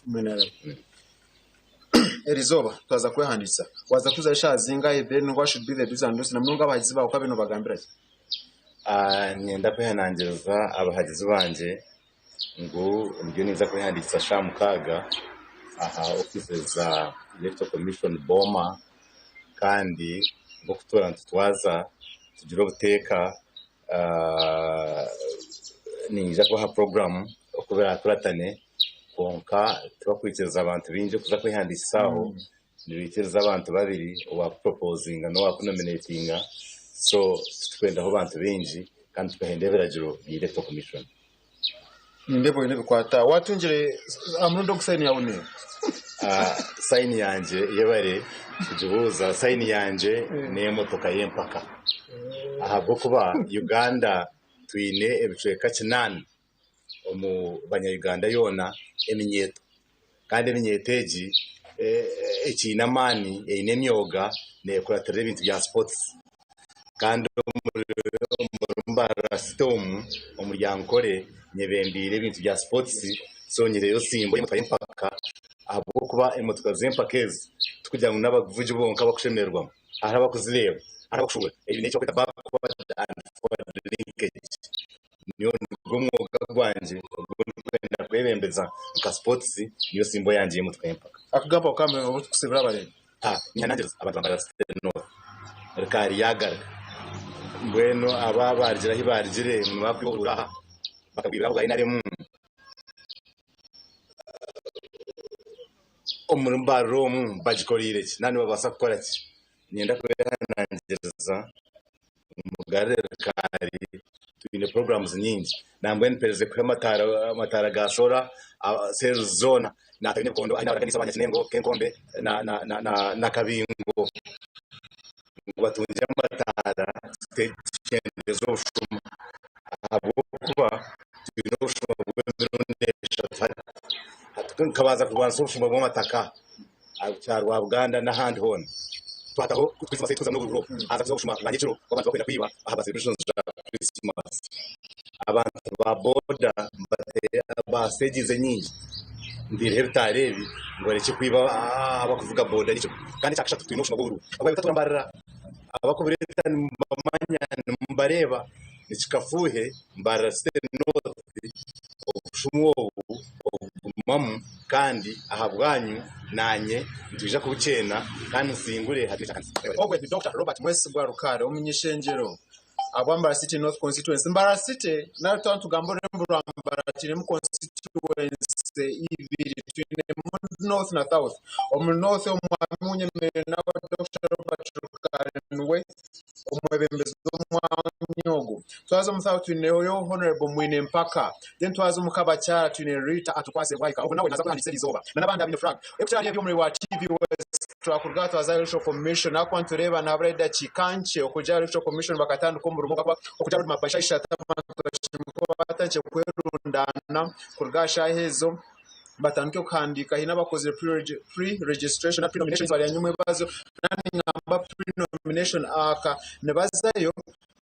Erizooba twaza kwehandiikisa. Waaza kuzayo eshaaha zingahi then what should be the do's and don'ts na munonga abahagizi baawe okabaire nobagambira ki? Niinyenda kwehanangiriza abahagizi bangye ngu ndiyo ninza kwehandiikisa shaaha 6 aha ofiisi za Electoral Commission Boma kandi nk'oku tuura nitutwaza tugire obuteeka niinyija kubaha puroguraamu oku biraakuratane kwonka tibakwikiriza abantu baingi kuza kwehandiikisa aho, nibaikiriza abantu babiri owaakupropozinga n'owaakunominetinga so titukwendaho bantu baingi kandi tukahenda ebiragiro bya Electoral Commission. Nindeeba oine ebikwata. Waatungire aha murundi ogu sayini yaawe neeha? Sayini yangye yebare kugibuuza. Sayini yangye n'emotoka y'empaka ahabw'okuba Uganda twine ebicweka kinaana omu banya-Uganda yoona eminyeeto kandi eminyeeto egi ekiine amaani, eine emyoga neekuratirira ebintu bya sipotsi. Kandi omuri Mbarara City omu omuri Ankole nyebembeire ebintu bya sipotsi so nyireyo simbo y'emotoka y'empaka ahabw'okuba emotoka z'empaka ezi tikugira ngu n'abavugi bonka abakushemererwamu hariho abakuzireeba hariho abakushuubura ebi n'eki barikweta backward and forward linkage nyowe nigwo mwoga gwangye ogu ndikwenda kwebembeza nka sipotsi niyo simbo yangye y'emotoka y'empaka. Akagambo ako kamwe obu tukusibura abareebi. Nihanangiriza abantu ba Mbarara City North rikaari yaagaruka. Mbwenu abo abaarugire ahi baarugire ngu nibakwihurura aha bakabwirwa ahu bwa NRM omuri Mbarara omu bagikoreire ki? Naaba nibabaasa kukora ki? Niinyenda kubeehanangiriza. Mugarure Rukari twine programs nyingi nambwenu mperize kuha amataara amataara ga solar cells zoona naatayo n'ebikondo ahi naabaraganisa abanyakinengo Kenkombe na na na na na Kabingo ngu batungye amataara tukyendeeze obushuma ahabw'okuba twine obushuma bw'emirundi eshatu hati. Hati nkabanza kurwanisa obushuma bw'amataka aha Kyarwabuganda n'ahandi hoona. Twataho Christmas ei turikuzamu n'obururu obu. Haza kuza obushuma bwa nyekiro obu abantu barikwenda kwiba aha ba celebrations za Christmas. Abantu ba boda baseegiize nyingi. Ntaireho ebitaara ebi ngu barekye kwiba abarikuvuga boda nyekiro. Kandi ekyakashatu twine obushuma bw'obururu. Obwa bitatu mbarira abarikubureeta nimubamanya nimubareeba. Nikikafuuhe Mbarara City North obushuma obu obugumamu kandi ahabwanyu naanye nitwija kubukyena kandi nsingure hati n'ekyakana. Ogwe ni Dokita Robert Mwesigwa Rukare omuny'ishengyero ahabwa Mbarara City North Constituency. Mbarara City nari twaba nitugamba orurembo rwa Mbarara twinemu constituency ibiri, twinemu North na South. Omuri North omwami owunyemereire nawe Dokita Robert Rukare niwe omwebembezi w'omwanya ogu. Twaza omu South twineyo Hon. Mwine Mpaka. Then twaza omu Kabakyara twine Rita Atukwase Bwaika ogwo nawe naza kwehandiikisa erizooba na n'abandi abaine flag. Ebicweka ebi omuri wa TV West twakuruga aha twaza aha Electoral Commission ahakuba nitureeba nihabura edakiika nkye okugira aha Electoral Commission bakatandika omurimo gwabo okugira road map by shaaha ishatu abantu bashemereire kuba batandikire kwerundaana kuruga aha shaaha ezo. Batandike kuhandiika haine abakozire pre-registration na pre-nomination bari anyima ebazo ningamba pre-nomination aka nibazayo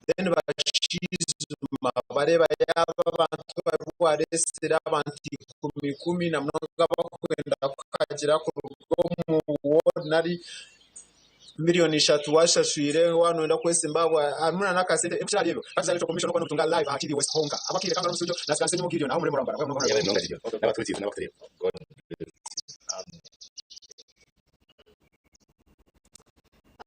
then bashwijuma bareeba yaaba abantu abu waresire abantu ikumiikumi namunonga abakwenda kuhagira kuruga omu ward nari Miriyoni ishatu washashwire waaba noyenda kwesimba ahabwa harimu na n'akasente ebikira ahari ebyo kandi Electoral Commission okuba nokutunga live aha TV West honka abakiire kangana omu studio na Siganise Nyomo Gideon aho omurembo rwa Mbarara. Yebare munonga Gideon n'abaturikirize n'abakutureeba. God bless you.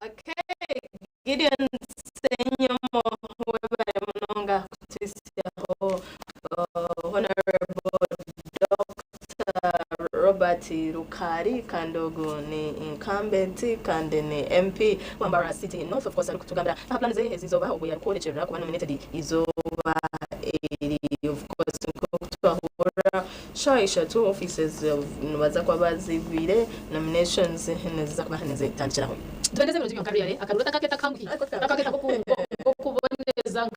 Okay, Gideon Ssenyomo webare munonga kutuhisyaho uh, Honorable Dr. Robert Rukari kandi ogu ni incumbent kandi ni MP wa Mbarara City North of course arikutugambira aha plan ze ezizooba obu yarikworekyerera kuba nominated izooba eri of course nkoku twahurira shaaha ishatu offices nibaza kuba bazigwire nominations niziza kuba nizitandikiraho. Tubendeze ebirungi byonka really akaruru otakaketa kanguhi otakaketa nk'okuboneza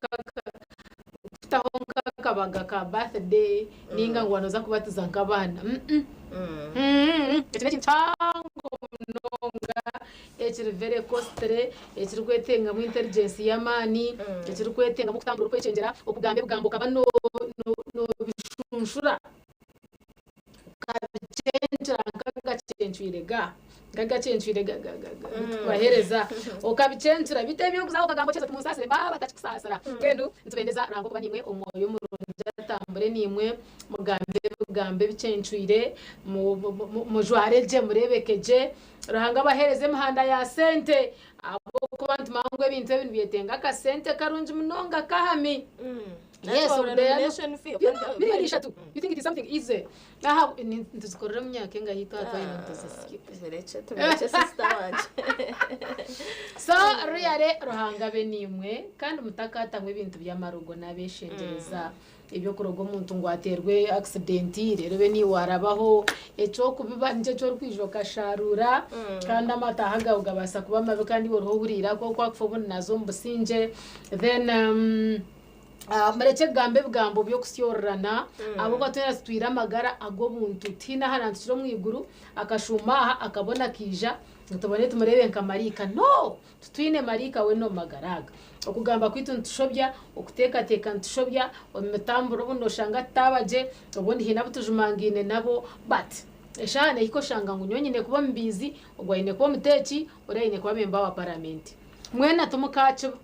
kutaho nk'akabaga ka birthday ninga ngu wanoza kubatiza nk'abaana eki n'ekintu kihango munonga ekiri very costly ekirikwetengamu intelligence y'amaani ekirikwetengamu okutambura orikwekyengera okugamba ebigambo okaba nobishunshura Okabicencura nk'agacencwire ga nk'agacencwire ga ga ga ga tukubaheereza okabicencura beitu eby'okuza okagamba okyeza oti munsaasire baaba batakikusaasira mbwenu nitubendeza Ruhanga okuba naimwe omwoyo omurungi atambure naimwe mugambe ebigambo ebicencwire mu- mu- mu- mujware gye mureebeke gye Ruhanga abaheereze emihanda ya sente ahabw'okuba nitumanya ngu ebintu ebi nibyetenga akasente karungi munonga kahami. Yes, That's our they are nomination fee. You know, miriyoni ishatu. You think it is something easy? Aha, nituzikorera omu myaka engahi twaba twayenda nituzisya. Tubirekye, tubirekye sister wangye. So really Ruhanga abe naimwe kandi mutakaatamwa ebintu by'amarogo n'abeshengyereza eby'okuroga omuntu ngu ateerwe accident reero obe niiwe warabaho eky'okubiba nikyo eki orikwija okasharuura kandi amataaha gaawe gabaasa kuba mabi kandi iwe oriho ohuriire ahakuba ku waakufa obundi naaza omu busingye then Murekye kugamba ebigambo by'okusyororana, ahabw'okuba twena tutwire amagara ag'obuntu. Tihaine aharantukire omu iguru, akashuuma aha, akabona akaija, ngu tubone tumureebe nka maraika. No! Titwine maraika weena omu magara aga. Okugamba kwaitu nitushobya, okuteekateeka nitushobya, omu mitamburo obundi noshanga tutaaba gye, obundi haine abu tujumangaine nabo, but eshaaha neehika oshanga ngu nyowe nyine kuba omubaizi, ogwo aine kuba omuteeki, oriya aine kuba memba wa paramenti. Mwena timukaakiba.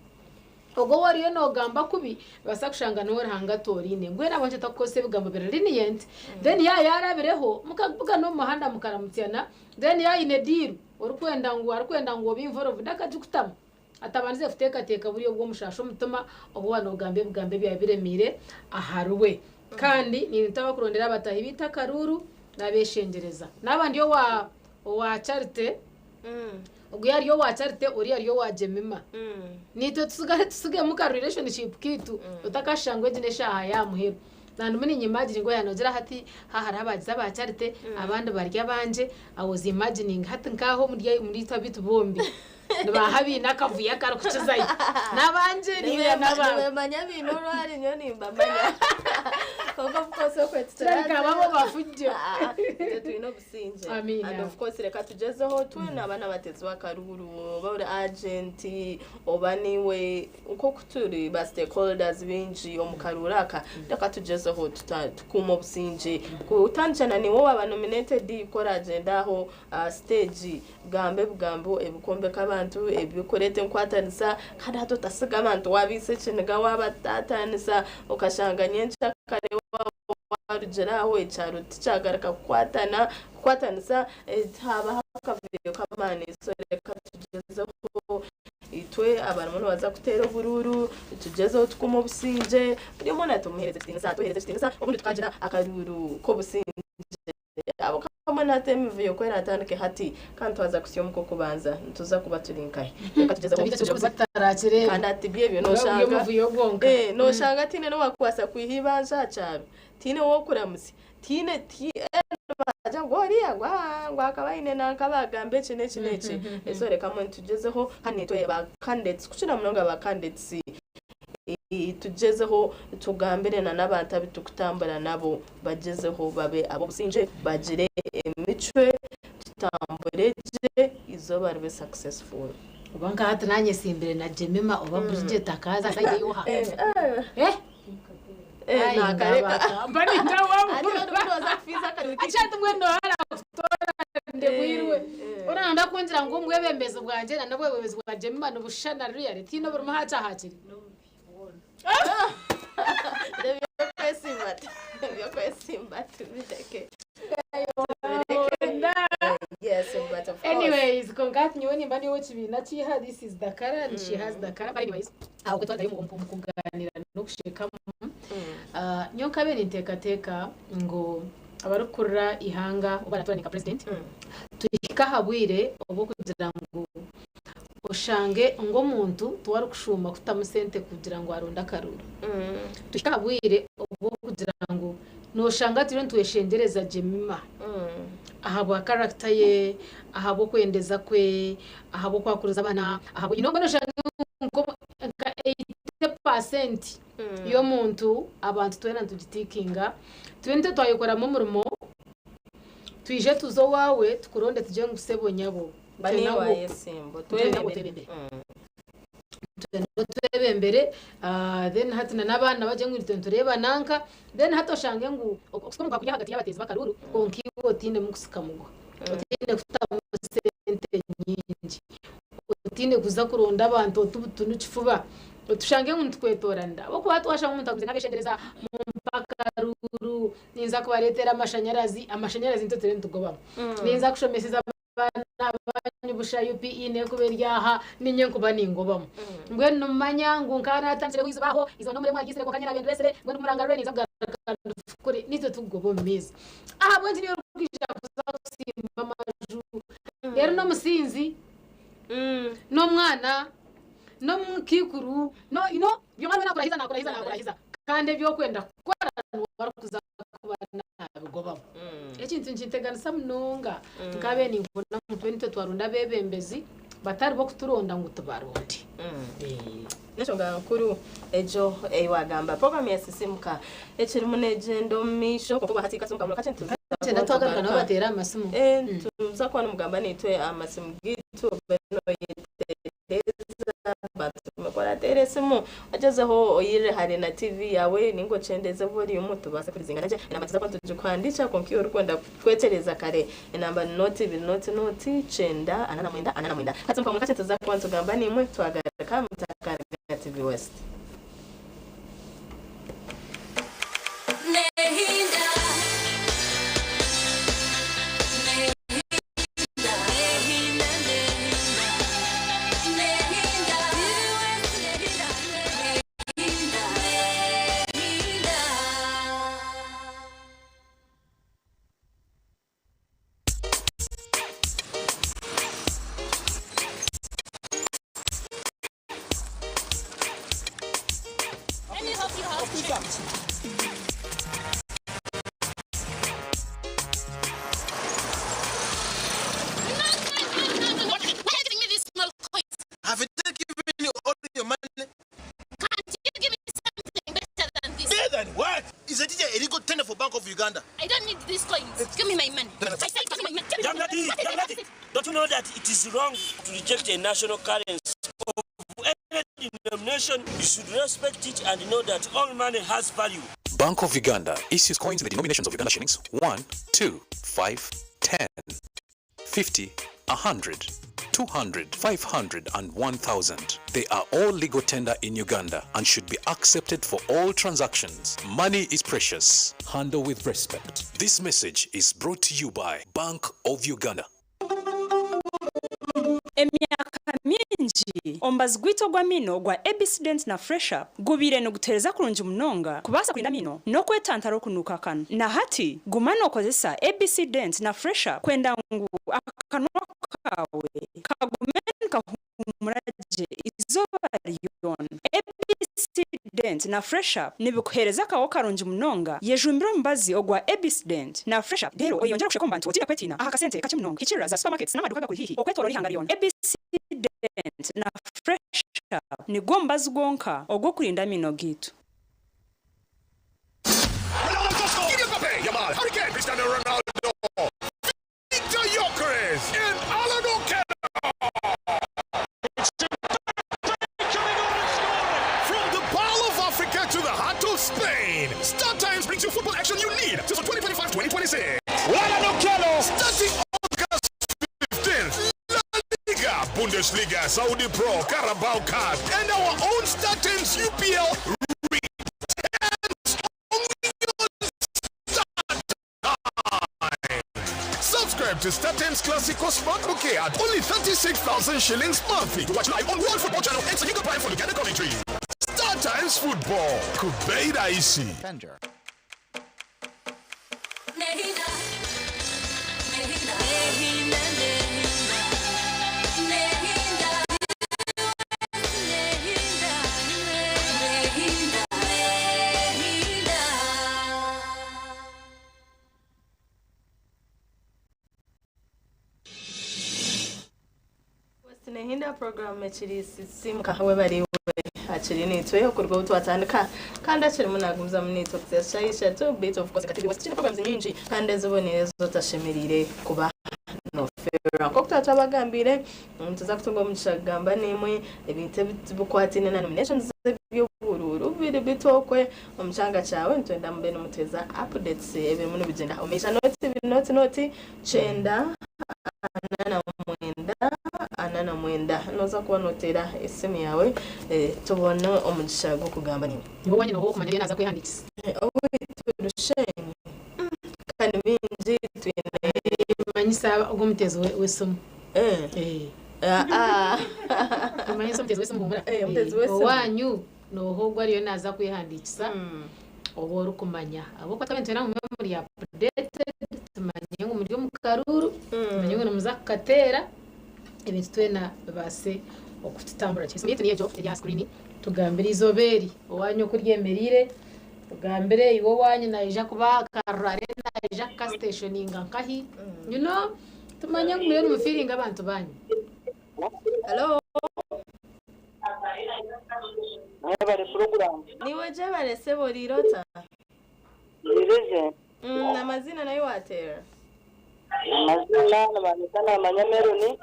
Ogwo ou oriyo noogamba kubi nibaasa kushanga niwe Ruhanga atooraine. Mbwenu ahabw'enki otarikukozesa ebigambo biri lenient? Then yaaba yaarabireho, mukabugana omu muhanda mukaramutsana, then yaaba aine diiru orikwenda ngu arikwenda ngu obe involved akagikutamu. Atabandize kuteekateeka buriya obw'omushaasha omutima obu waaba noogamba ebigambo ebyaba biremeire ahariwe. Kandi niintu abakurondera abataahi baitu akaruuru n'abeeshengyereza. Naaba ndi owa owa Charity, Ogu yari owa Charity ori ari owa Jemima. Naitwe tusigare tusigemu ka relationship kaitu otakashusha ngu egi n'eshaaha y'aha muheru. Nandimu niinyimagininga oya noogira hati ha hariho abagize aba Charity abandi bari abangye, I was imagining hati nk'aho omuri itwe abaitu bombi nibaaha abaine akavuyo akarikukizayo? N'abangye nainga n'abaawe? Nibamanya baine orwari nyowe nimbamanya. Kwonka of course okwe Kirabika ababo bafugye. Itwe twine obusingye. Amiina. And of course reka tugyezeho twena abaana abateezi b'akaruuru oba ori agent oba niiwe nk'oku turi ba stakeholders baingi omu karuuru aka reka tugyezeho tukuume obusingye. Kutandikira na niiwe owaaba nominated ku oragyenda aho aha siteegi gamba ebigambo ebikwombeka abantu, ebirikureeta enkwatanisa kandi hati otasiga abantu waabaitsa ekiniga waabataatanisa okashanga nyenkyakare waarugire aho ekyaro tikyagaruka kukwatana kukwatanisa haabaho akavuyo k'amaani so reka tugyezeho itwe abarimu nibaza kuteera oburuuru tugyezeho tukuume obusingye buri omwe natumuheereza ekitiinisa atuheereze ekitiinisa obundi tukagira akaruuru k'obusingye. Abo kamwe nata emivuyo ku eratandike hati, kandi twaza kusya omu k'okubanza, nituza kuba turi nkahi? Reka tugyezeho Tutarakireba. Kandi hati byebyo Buri noshanga omuvuyo gwonka. Eh, noshanga tihaine n'owakubaasa kwiha eibanja aha kyaro, tihaine w'okuramutsya, tihaine ti eh, nibagira ngu oriya ngu aa ngu akaba aine nanka baagamba eki n'eki n'eki. So reka mbwenu tugyezeho kandi naitwe ba candidates kukira munonga ba candidates Tugyezeho tugambire na n'abantu abu turikutambura nabo bagyezeho babe ab'obusingye, bagire emicwe, tutambure gye, eizooba ribe successful. Oba nka hati naanye nsimbire na Jemima oba Bridget akaaza side y'oha? Eh? Ai, Naakareka. ngaba- Mba ninda waabura. Ati oriku nooza kufiiza akaruru Ati hati mbwenu noohara kutoora ndebwirwe. Oraba ndakungira ngu obwebembezi bwangye na n'obwebembezi bwa Jemima nibushushana really tihaine oburimu hakye hakiri. Eby'okwesimba eby'okwesimba tubireke. Yes, but of course. Anyways, konka hati nyowe nimba ndi ow'ekibiina kiiha, this is the color and she has the color. But anyways, aho kwe twadayo omu kuganira n'okushekamu. Ah, nyowe nkabe ninteekateeka ngu abarikukurira ihanga oba baratora nka president, tuhike aha bwire obw'okugira ngu oshange ngu omuntu tiwarikushuuma kutamu sente kugira ngu aronde akaruuru. Tuhike aha bwire obw'okugira ngu noshanga turiyo nitweshengyereza Jemima ahabwa character ye, ahabw'okwendeza kwe, ahabw'okwakuriza abaana, ahabwa you know mbwenu oshange nko nka 80% y'omuntu abantu twena nitugitiikinga, tube nitwe twayekoramu omurimo, twije tuze owaawe tukuronde tugire ngu sebo nyabo Ba twena niiwe ngu wayesimba, twena ngu otwebembere. otwebembere. Twena otwebembere, ah, then hati na n'abaana bagye ngu itwe nitureeba nanka, then hati oshange ngu okusika omuguha kuri ahagati y'abateezi b'akaruuru, kwonka iwe otiinemu kusika muguha, otiine kutamu sente nyingi, otiine kuza kuronda abantu oti butunu kifuba, tushange ngu nitukwetooranira. Ahabw'okuba hati waashanga omuntu agumize nabeshengyereza mumpe akaruuru, ninza kubareetera amashanyarazi, amashanyarazi nitwe turiyo nitugobamu. Ninza kushomeseza abaana banyu busha UPE n'ekuba eri aha, niinye nkuba ningobamu. Mbwenu nimumanya ngu nka naatandikire eiziba aho, eiziba n'omuremwa ryizire kwonka nyine naabe ndureetsire, mbwenu ku murangarure ninza kugaruka ndifukure, naitwe tukugoba omu maizi. Ahabw'enki niiwe orikwija kuza kusimba amaju? Reero n'omusinzi, n'omwana, n'omukaikuru, no you know, buri omwe ariyo naakurahiza naakurahiza naakurahiza kandi ebi orikwenda kukora niwe arikuza kuba naabigobamu. Ekintu nikinteganisa munonga nkabe ninkunda ngu tube nitwe twaronda abeebembezi batari b'okuturonda ngu tubaronde. N'enshonga nkuru egyo ei waagamba. Puroguraamu ya Sisiimuka ekirimu neegyenda omu maisho kwonka obwa hati kasimu kamwe kakye nituza Kyenda kuba twagaruka nabo nitugaruka. bateere amasimu. Eh, nituza kuba nimugamba naitwe aha masimu gaitu obe noyetereza batume ku orateera esimu ogyezeho oyirire hare na TV yaawe ninga okyendeeze volume tubaase kurizingana gye. Enamba tuza kuba nitugikuhandiikira kwonka iwe orikwenda kwetereza kare enamba ni nooti ibiri nooti nooti kyenda ana na mwenda ana na mwenda. Hati omu kamwe kakye tuza kuba nitugamba naimwe twagaruka mutakaruga TV West. Nehinda. Nehinda. Nehinda, nehinda. Nehinda. Nehinda. Nehinda. Uganda. I don't need these coins. Give me my money. I said give me my money. Give me Young my lady, money. young lady, don't you know that it is wrong to reject a national currency of any denomination? You should respect it and know that all money has value. Bank of Uganda issues coins in the denominations of Uganda shillings 1, 2, 5, 10, 50, 100, 200, 500, and 1000. They are all legal tender in Uganda and should be accepted for all transactions. Money is precious. Handle with respect. This message is brought to you by Bank of Uganda. Emyaka mingi omubazi gwaitu ogw'amaino gwa ABC Dent na Fresh Up gubiire niguteereza kurungi munonga kubaasa kurinda amaino n'okwetantara okunuuka akanwa. Na hati guma nookozesa ABC Dent na Fresh Up kwenda ngu akanwa kaawe kagume nikahuumura gye izooba ryona. ABC Dent na Fresh Up nibikuheereza akaho karungi munonga. Yejumbire omubazi ogwa ABC Dent na Fresh Up reero oyeyongyere okusheka omu bantu otiine kwetiina aha kasente kakye munonga. Hikirira za supermarkets n'amaduuka agakuri haihi okwetooroora eihanga ryona. ABC Dent na Fresh Up nigwo mubazi gwonka ogw'okurinda amaino gaitu. Kylian Mbappe, Yamal, Harry Kane, Cristiano Ronaldo, Victor Gyökeres, and Alan Okello. From the Pearl of Africa to the heart of Spain, Star Times brings you football action you need season 2025-2026. Alan Okello, starting August 15th. La Liga, Bundesliga, Saudi Pro, Carabao Cup, and our own Star Times UPL returns only on Star Times. Subscribe to Star Times Classico Smart Bouquet at only 36,000 shillings monthly to watch live on World Football Channel and Segiga Prime for Uganda commentary. Star Times Football. Kubeida Isi. Nehinda, nehinda, nehinda, nehinda, nehinda, nehinda, nehinda. Nehinda program ekiri sisimuka webariwe akiri nitwe okuruga obu twatandika kandi akirimu nagumizamu nitwe kuzesa ishatu bit of course kati kine programs nyingi kandi ezibonire zotashemerire kuba nofera nkoku tuba twabagambire tuza kutunga omugisha kugamba nimwe ebintu ebikwatine na nominations z'eby'obururu biri bitokwe omu kyanga kyawe. Nitwenda mube nimuteza updates ebirimu nibigyenda omumaisha. Noti ibiri noti noti kyenda 49 49 noza kuba noteera esimu yawe, tubone omugisha gw'okugamba niwe. Niwe wanyine oba okumanya naza kwehandikisa. Owaitu Rushenyi, kandi bingi twine. Manyisa ogw'omuteezi w'esimu. Manyisa omuteezi w'esimu humura. Omuteezi w'esimu. Owanyu noha ogwo ariyo naza kwehandikisa oba orikumanya ahabw'okuba twaba nitwenda ngu mube muri updated, tumanye ngu muri omu karuru, tumanye ngu nimuza kukateera ebintu twena bibaase okututambura. Esimu yaitu niyo egyo eri aha screen. Tugambire izooba eri owanyu oku ryemereire, tugambire iwe owanyu naija kuba akarurare naija kukasitationinga nkahi, tumanye ngu muriyo nimufiiringa abantu banyu. Hello. Mwebale program. Niwe jebale sebo rirota. Nireze. Amazina nayo watera. Amazina nabanyetana amanyameroni.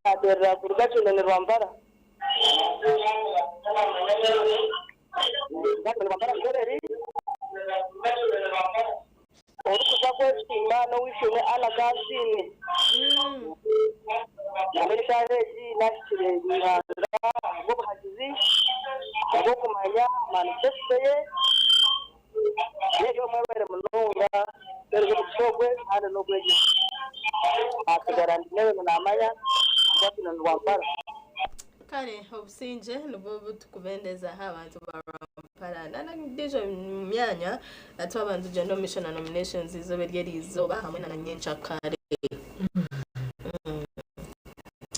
Aterera kuruga kino ni Rwampara. Rwampara Nkoreri. Orikuza kwesiima n'owishimwe Anna Kansime. Mbere shaaha egi nahikire Ruhanga ahabw'obuhagizi, ahabw'okumanya manifesto ye. Neryo mwebare munonga tereza omugisha ogwe kandi n'ogwegyesa. Hasigara ndi newe namanya kino ni Rwampara. Kare obusingye nibwo butukubendeza abantu ba Rwampara nandijo myanya twaba nitugenda omu mission na nominations izooba ery'erizooba hamwe na nyenkyakare.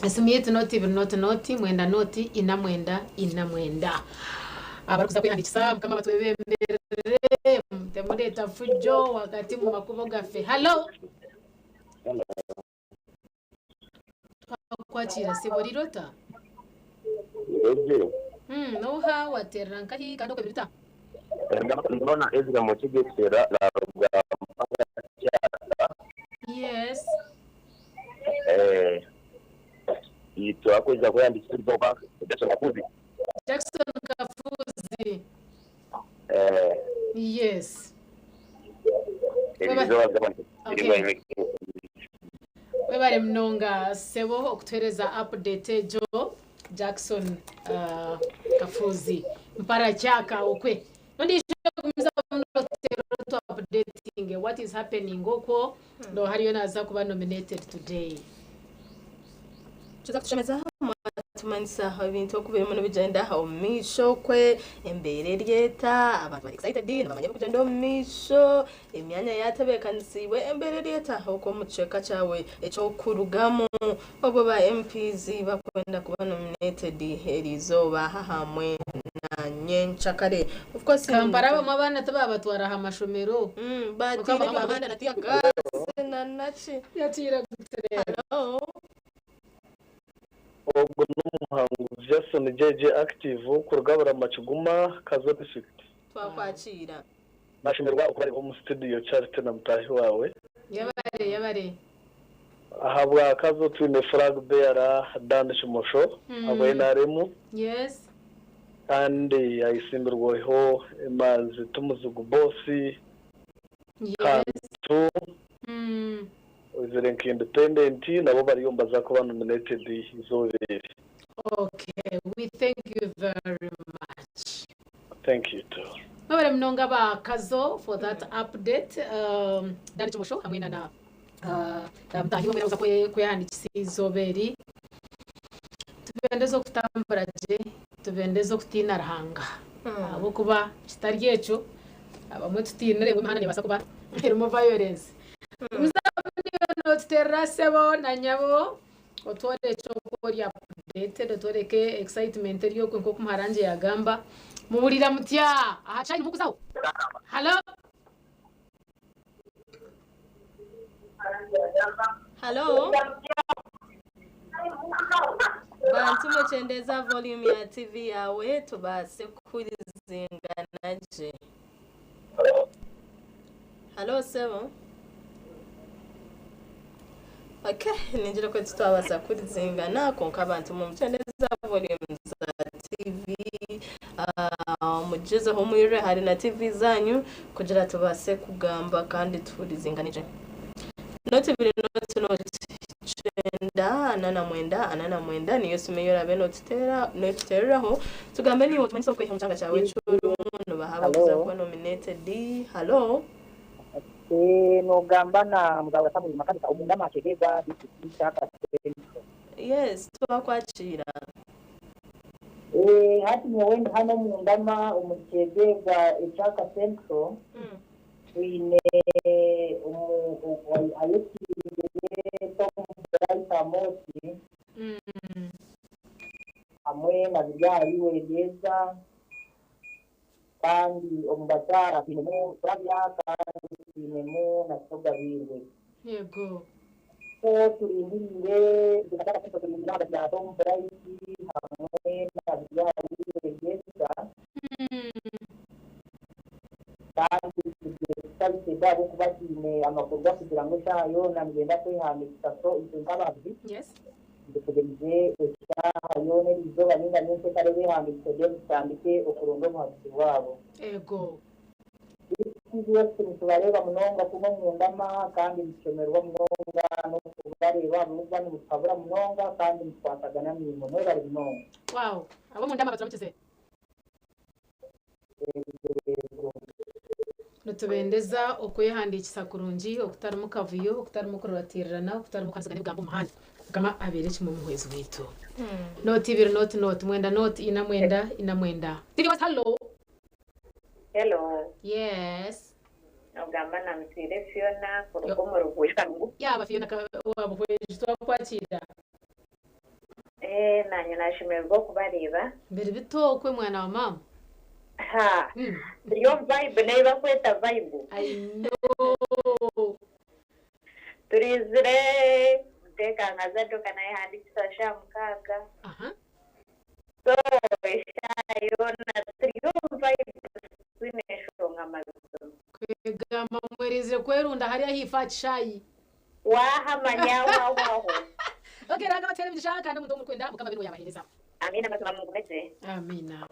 Esimu yaitu noti ibiri noti noti mwenda noti ina mwenda ina mwenda. Abarikuza kwehandikisa mukama batwebemberere temureeta fujo wakati mu makubo gaffe. Hallo, twakwakira sebo rirota. Nireze. N'oha wateerera nkahi kandi okwe biri bita? Ndabona Ezra Mukigesera naruga Mpanga Yes. Twakweza kweyandikisa izooba Jackson Kafuzi. Jackson Kafuzi. Yes. Izooba Okay. Webare munonga sebo okutuheereza update egyo Jackson Kafuzi. Mparakyaka okwe. Nondiijo gumizamu notuteera otu updating what is happening okwo nooha ariyo naaza kuba nominated today. Tuza kutushemezaho mwatumanyisa ebintu oku birimu nibigyenda omu maisho okwe embeera eri eta abantu bari excited nibamanya ebirikugyenda omu maisho emyanya yatebeekanisiibwe embeera eri eta okwo omu kicweka kyawe ekyokurugamu obwo ba MPs bakwenda kuba nominated eriizooba hamwe na nyenkyakare. Of course Kampala abamwe abaana tibabatwara aha mashomero. Batiire abaana na tear gas na naki. Yatiire kutureeba. Hello. Ogwo n'omuhanguzi Jason JJ Active kuruga Burama Kiguma, Kazo District. Twakwakiira. Nashemererwa okubareeba omu studio Charity na mutaahi waawe. Yebare yebare. Ahabwa Kazo twine flag bearer Dan Kimosho ahabwa NRM. Yes. Kandi ayesimbirweho emanzi Tumuzigu Boss Kantu oizire nka independent nabo bariyo nibaza kuba nominated eizooba eri. Okay, we thank you very much. Thank you too. Mwebare munonga ba Kazo for that update. Dan Kimosho hamwe na na na mutaahi we kuza kwehandiikisa eizooba eri. Tubendeze okutambura gye, tubendeze okutiina Ruhanga. Ahabw'okuba kitari ekyo, abamwe tutiinire ngu emihanda neebaasa kuba erimu violence. Notuteerera sebo na nyabo otworekye oku ori updated, otworeke excitement eri okwe nk'oku muharangye yaagamba. Muhurira mutya? Aha chai nimukuzaho? Hallo? Hallo? Bantu mukyendeeza volume ya TV yaawe tubaase kuhurizingana gye. Hallo sebo? Okay, ningira ku titwabaasa kuhurizingana kwonka abantu mukyendeeza volume za TV mugyezeho mwirire hare na TV zaanyu kugira tubaase kugamba kandi tuhurizingane gye. Noti ibiri noti noti kyenda 49 49 niyo simu ei oraabe nootuteereraho tugambe niiwe otumanyise okwiha omu kyanga kyawe eki orimu nibaha abakuza kuba nominated. Hallo? Nogamba na Mugabo Samuel Makanika omunda Makerega district Kyaka Central. Yes, twakwakira. Hati nyowe ndi hanu omundama omu Kyegegwa ekyaka Central twine ayesimbire Tom Bright Amosi hamwe na Biryari Weryeza kandi omu bakyara twinemu Flavia kandi twinemu na Kitogabirwe. Yego. So turindiriire Kyaka Central turindiriire hagati ya Tom Bright hamwe na Biryari Weryeza kandi excited ahabw'okuba twine amakuru gakugira ngu eshaaha yoona nibenda kwehandiikisa so itwe nk'abahagizi tutegerize eshaaha yoona eriizooba ninga nyenkye beehandiikise then tutandike okuronda obuhagizi bwabo. Ego. West nitubareeba munonga kuba omundama kandi nitushemererwa munonga n'okubareeba ahabw'okuba nimutuhabura munonga kandi nitukwatagana naimwe mwebare munonga. Wow, ab'omundama baturamukize. Yego. Nitubendeza okwehandiikisa kurungi okutarimu kavuyo okutarimu kururatiirirana okutarimu kuhanzigana ebigambo omu muhanda. Mukama abeere kimwe omuhwezi waitu. Noti ibiri noti noti mwenda noti ina mwenda ina mwenda. TV West, hello. Hello. Yes. Ogamba na Mutwire Fiona kuruga omu Rugwiro. Yaaba Fiona wabuhweji twakwakira. Nanye nashemererwa okubareeba. Biri bitokwe mwana wa mama. Ha. Turi omu vibe nayo bakweta vibe. I know. Turizire muteeka nka Zadoka nayehandiikisa shaaha 6. So eshaaha yoona turi omu vibe twine enshonga mazima. Kwegamba mwerizire kwerunda hariya ahaifo aha kishaayi. Waahamanya wahwaho. Okay, Ruhanga abateere emigisha kandi omuntu ou murikwenda Mukama abe niwe yaabaheereza. Amiina mazima mugume gye. Amiina.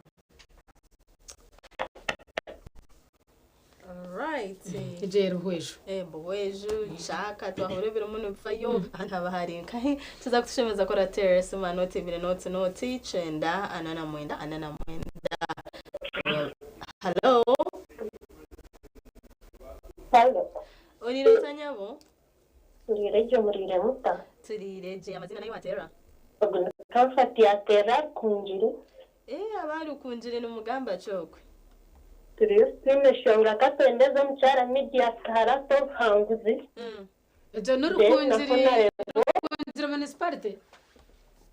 Alright. Egyo Ruhweju. Eh, Buhweju, Kyaka, twahurira ebirimu nibifayo. Aha haba hari nkahi. Tuza kutushemeza kora terrace ma noti ibiri noti noti kyenda ana na mwenda ana na mwenda. Hello. Hello. Oriire ota nyabo? Turiire gye muriire muta? Turiire gye. Amazina nayo wateera? Ogu ni Comfort yateera Rukungiri. Eh, aba Rukungiri nimugamba ki okwe? Turiyo tutaine nshonga ka twendeze omukyara Media tuharate obuhanguzi. Egyo ni Then Rukungiri nako Rukungiri municipality?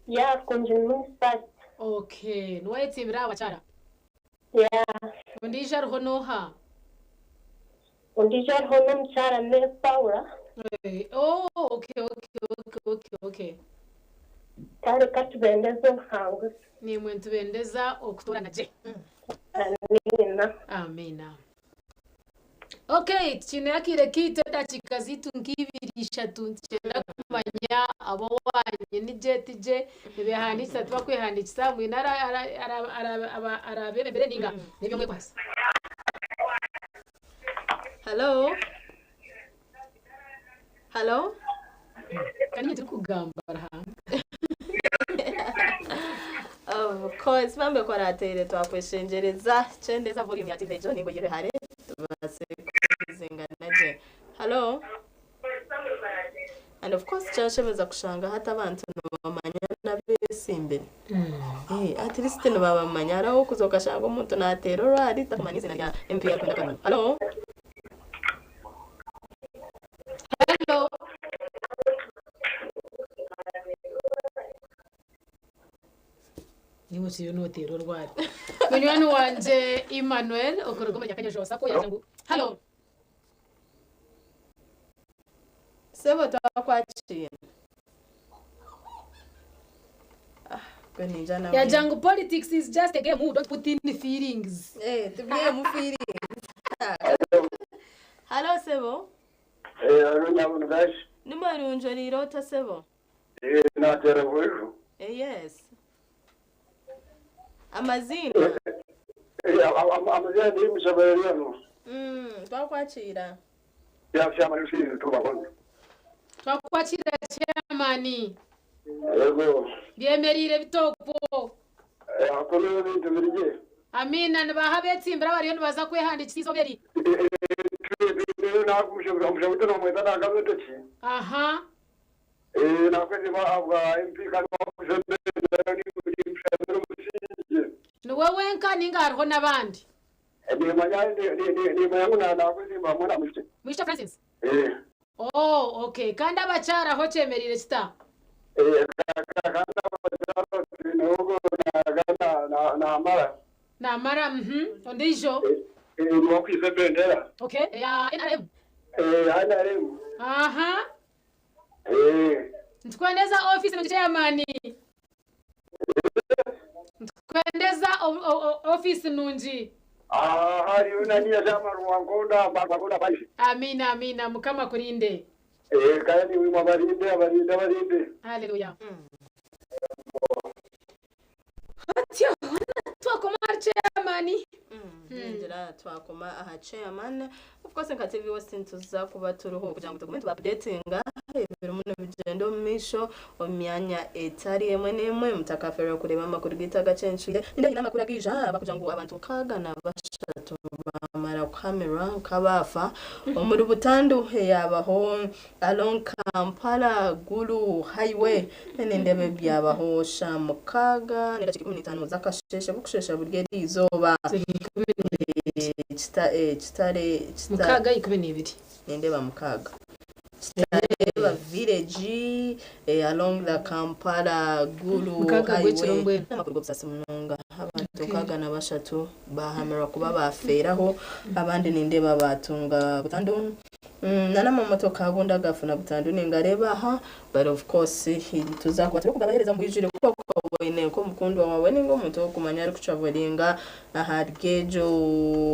Yeah, Rukungiri municipality. Okay, niwe wayetsimbire aha bakyara? Yeah. Ondiijo ariho n'oha? Ondiijo ariho n'omukyara Mary Paula. Eh, oh, okay, okay, okay, okay, okay. Kare ka tubendeze obuhanguzi. Nimwe nitubendeza okutoorana gye. Amiina. Amiina. Okay, tukiine akaire kaitu edakiika zaitu nk'ibiri ishatu nitukyenda kumanya ab'owaanyu ni gye ti gye nibeehandiikisa tibakwehandiikisa mwine arabeebembere ninga n'eby'omwekwasa. Hello. Hello. Kandi nyine turikugamba Ruhanga. Of course, bambe kwarateire twakweshengyereza kyendeza volume ya TV egyo ninga oyire hare tubaase kuzingana gye. Hello. And of course kyashemeza kushanga hati abantu nibamanya n'abeesimbire. Eh, at least nibabamanya hariho okuza okashanga omuntu naateera orwari takumanya izina rya MP arikwenda akaruru. Hello. Hello. Niwe okiriyo nooteera orwari. Munywani wangye Emmanuel okuruga omuri Nyakanyosho Sacco yaagira ngu Hello. Sebo twakwakiira. Ah, gwe ninja nawe. Yagira ngu politics is just a game, don't put in feelings. Eh, tubwiremu feelings. Hello sebo. Eh, halo nyabunu gashi. Ni marungi oriire ota sebo? Eh, nateera Buhweju. Eh, yes. Amaziina? Eh, amazina ndi Mushabe Eliano. Twakwakiira. Ya chama ni tubabona. Twakwakira chairman. Yego. Byemerire bitokwo. Eh, akono ebintu biri gye. Amiina nibaha abeetsimbire abariyo nibaza kwehandiikisa eizooba eri. Rero nakumushabira omushabe nomweta nagamba ki? Aha. Eh, nakwezi abwa MP kandi bakusembera ni mushabira omusingi. Niwe wenka ninga hariho n'abandi? Nimanya nimanya ngu nakwezimba hamwe na Mwishiki. Mwishiki Francis? Eh. Oh, okay. Kandi abakyara ho kyemerire kita? Eh, kandi abakyara twine na namara. Namara, Ondiijo? Eh, niwakwisa ebendera. Okay, ya NRM. Eh, NRM. Aha. Eh. Nitukwendeza office no chairman. Nitukwendeza office nungi. Ah, hariyo nani chama Rwangonda Rwangonda baishi. Amina, amina. Mukama kurinde. Eh, kandi wima barinde abarinde abarinde. Hallelujah. Hatyo, twakoma chairman. Ningira twakoma aha chairman. Of course nka TV West nituza kuba turiho kugira ngu tugume tuba updatinga ebirimu nibigyenda omu maisho omu myanya etari emwe n'emwe mutakaferwa kureeba amakuru gaitu agacencwire. Ninda amakuru agaija aha kugira ngu abantu 63 bamara kuhamirwa nk'abaafa omuri Butandu eyabaho along Kampala Gulu Highway. Nindeba ebyabaho sha 6 n'edakiika 15 z'akasheshe bukushesha buri eri izooba. Kitare 6 12. Nindeba 6. Kitareba village along the Kampala Gulu 6 Highway. Amakuru g'obusasi munonga abantu 63 bahamirwa kuba bafeeraho abandi nindeba batunga Butandu. Na n'amamotoka agundi agafuna butandu ningareeba aha but of course tuza kuba turikugabaheereza omu bwijwire kuba oine nk'omukundwa waawe ninga omuntu ou orikumanya arikutravelinga ahari egyo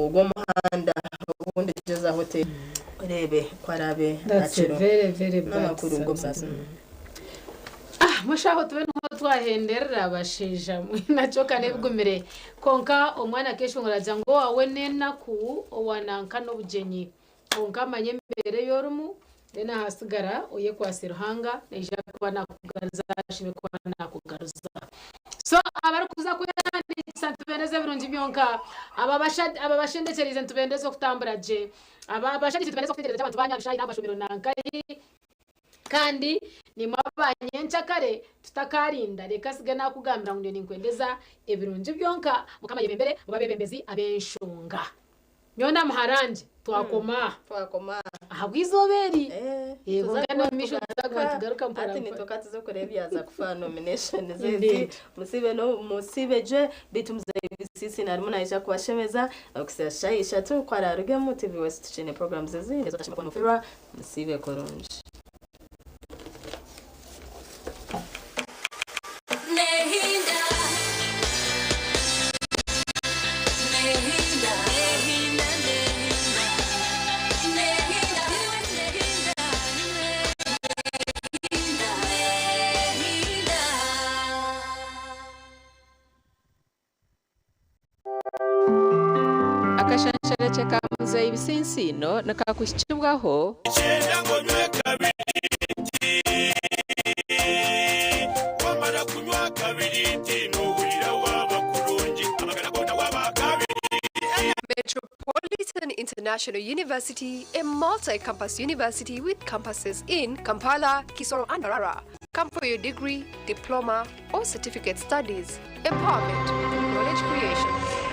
ogwo omuhanda obundi gyezaho oreebe ku araabe That's a akiriho. very, very bad N'amakuru g'obusaasi. Ah, mushaho tube niho twahenderera bashaija mwe nakyo ka n'ebigumire kwonka omwana akeshongora agira ngu owaawe n'enaku owa nanka n'obugyenyi kwonka manya embeera ei orimu then ahasigara oyekwase Ruhanga naija kuba nakugaruza ashube kuba nakugaruza so abarikuza kwehandiikisa nitubendeza ebirungi byonka aba aba bashendekyerize nitubendeza okutambura gye aba abashandiikire nitubendeza okutegyereza gye abantu ba Nyabishayi n'aha mashomero nankahi kandi nimwe abanyenkyakare tutakarinda reka sige nakugambira ngu nyowe ninkwendeza ebirungi byonka mukama ayebembere mube abebembezi ab'enshonga nyowe na muharangye twakoma aha twakoma ahabw'eizooba eri yego Tuza ngana kuba omu maisho tuza kuba tugaruka nitugaruka mpora hati mpora nituka tuze kureeba ebyaza kufa nomination zezi Indeed. musibe no musibe gye beitu muzeeyi Bisiisi narimu naija kubashemeza okuhitsya shaaha ishatu ku araarugemu TV West tukiine programs ezindi ezi otashemereire kuba nofiirwa musiibe kurungi. Nehinda. Nehinda. Nehinda, nehinda. Nehinda. Nehinda. Nehinda. Akashansharekye ka Muzeeyi Bisinsiino nikakuhikibwaho. Kyenda ngu onywe kabiriiti. Wamara kunywa kabiriiti nohurira waaba kurungi. Amagara goona waaba kabiriiti. Metropolitan International University, a multi-campus university with campuses in Kampala, Kisoro and Mbarara. Come for your degree, diploma or certificate studies. Empowerment through knowledge creation.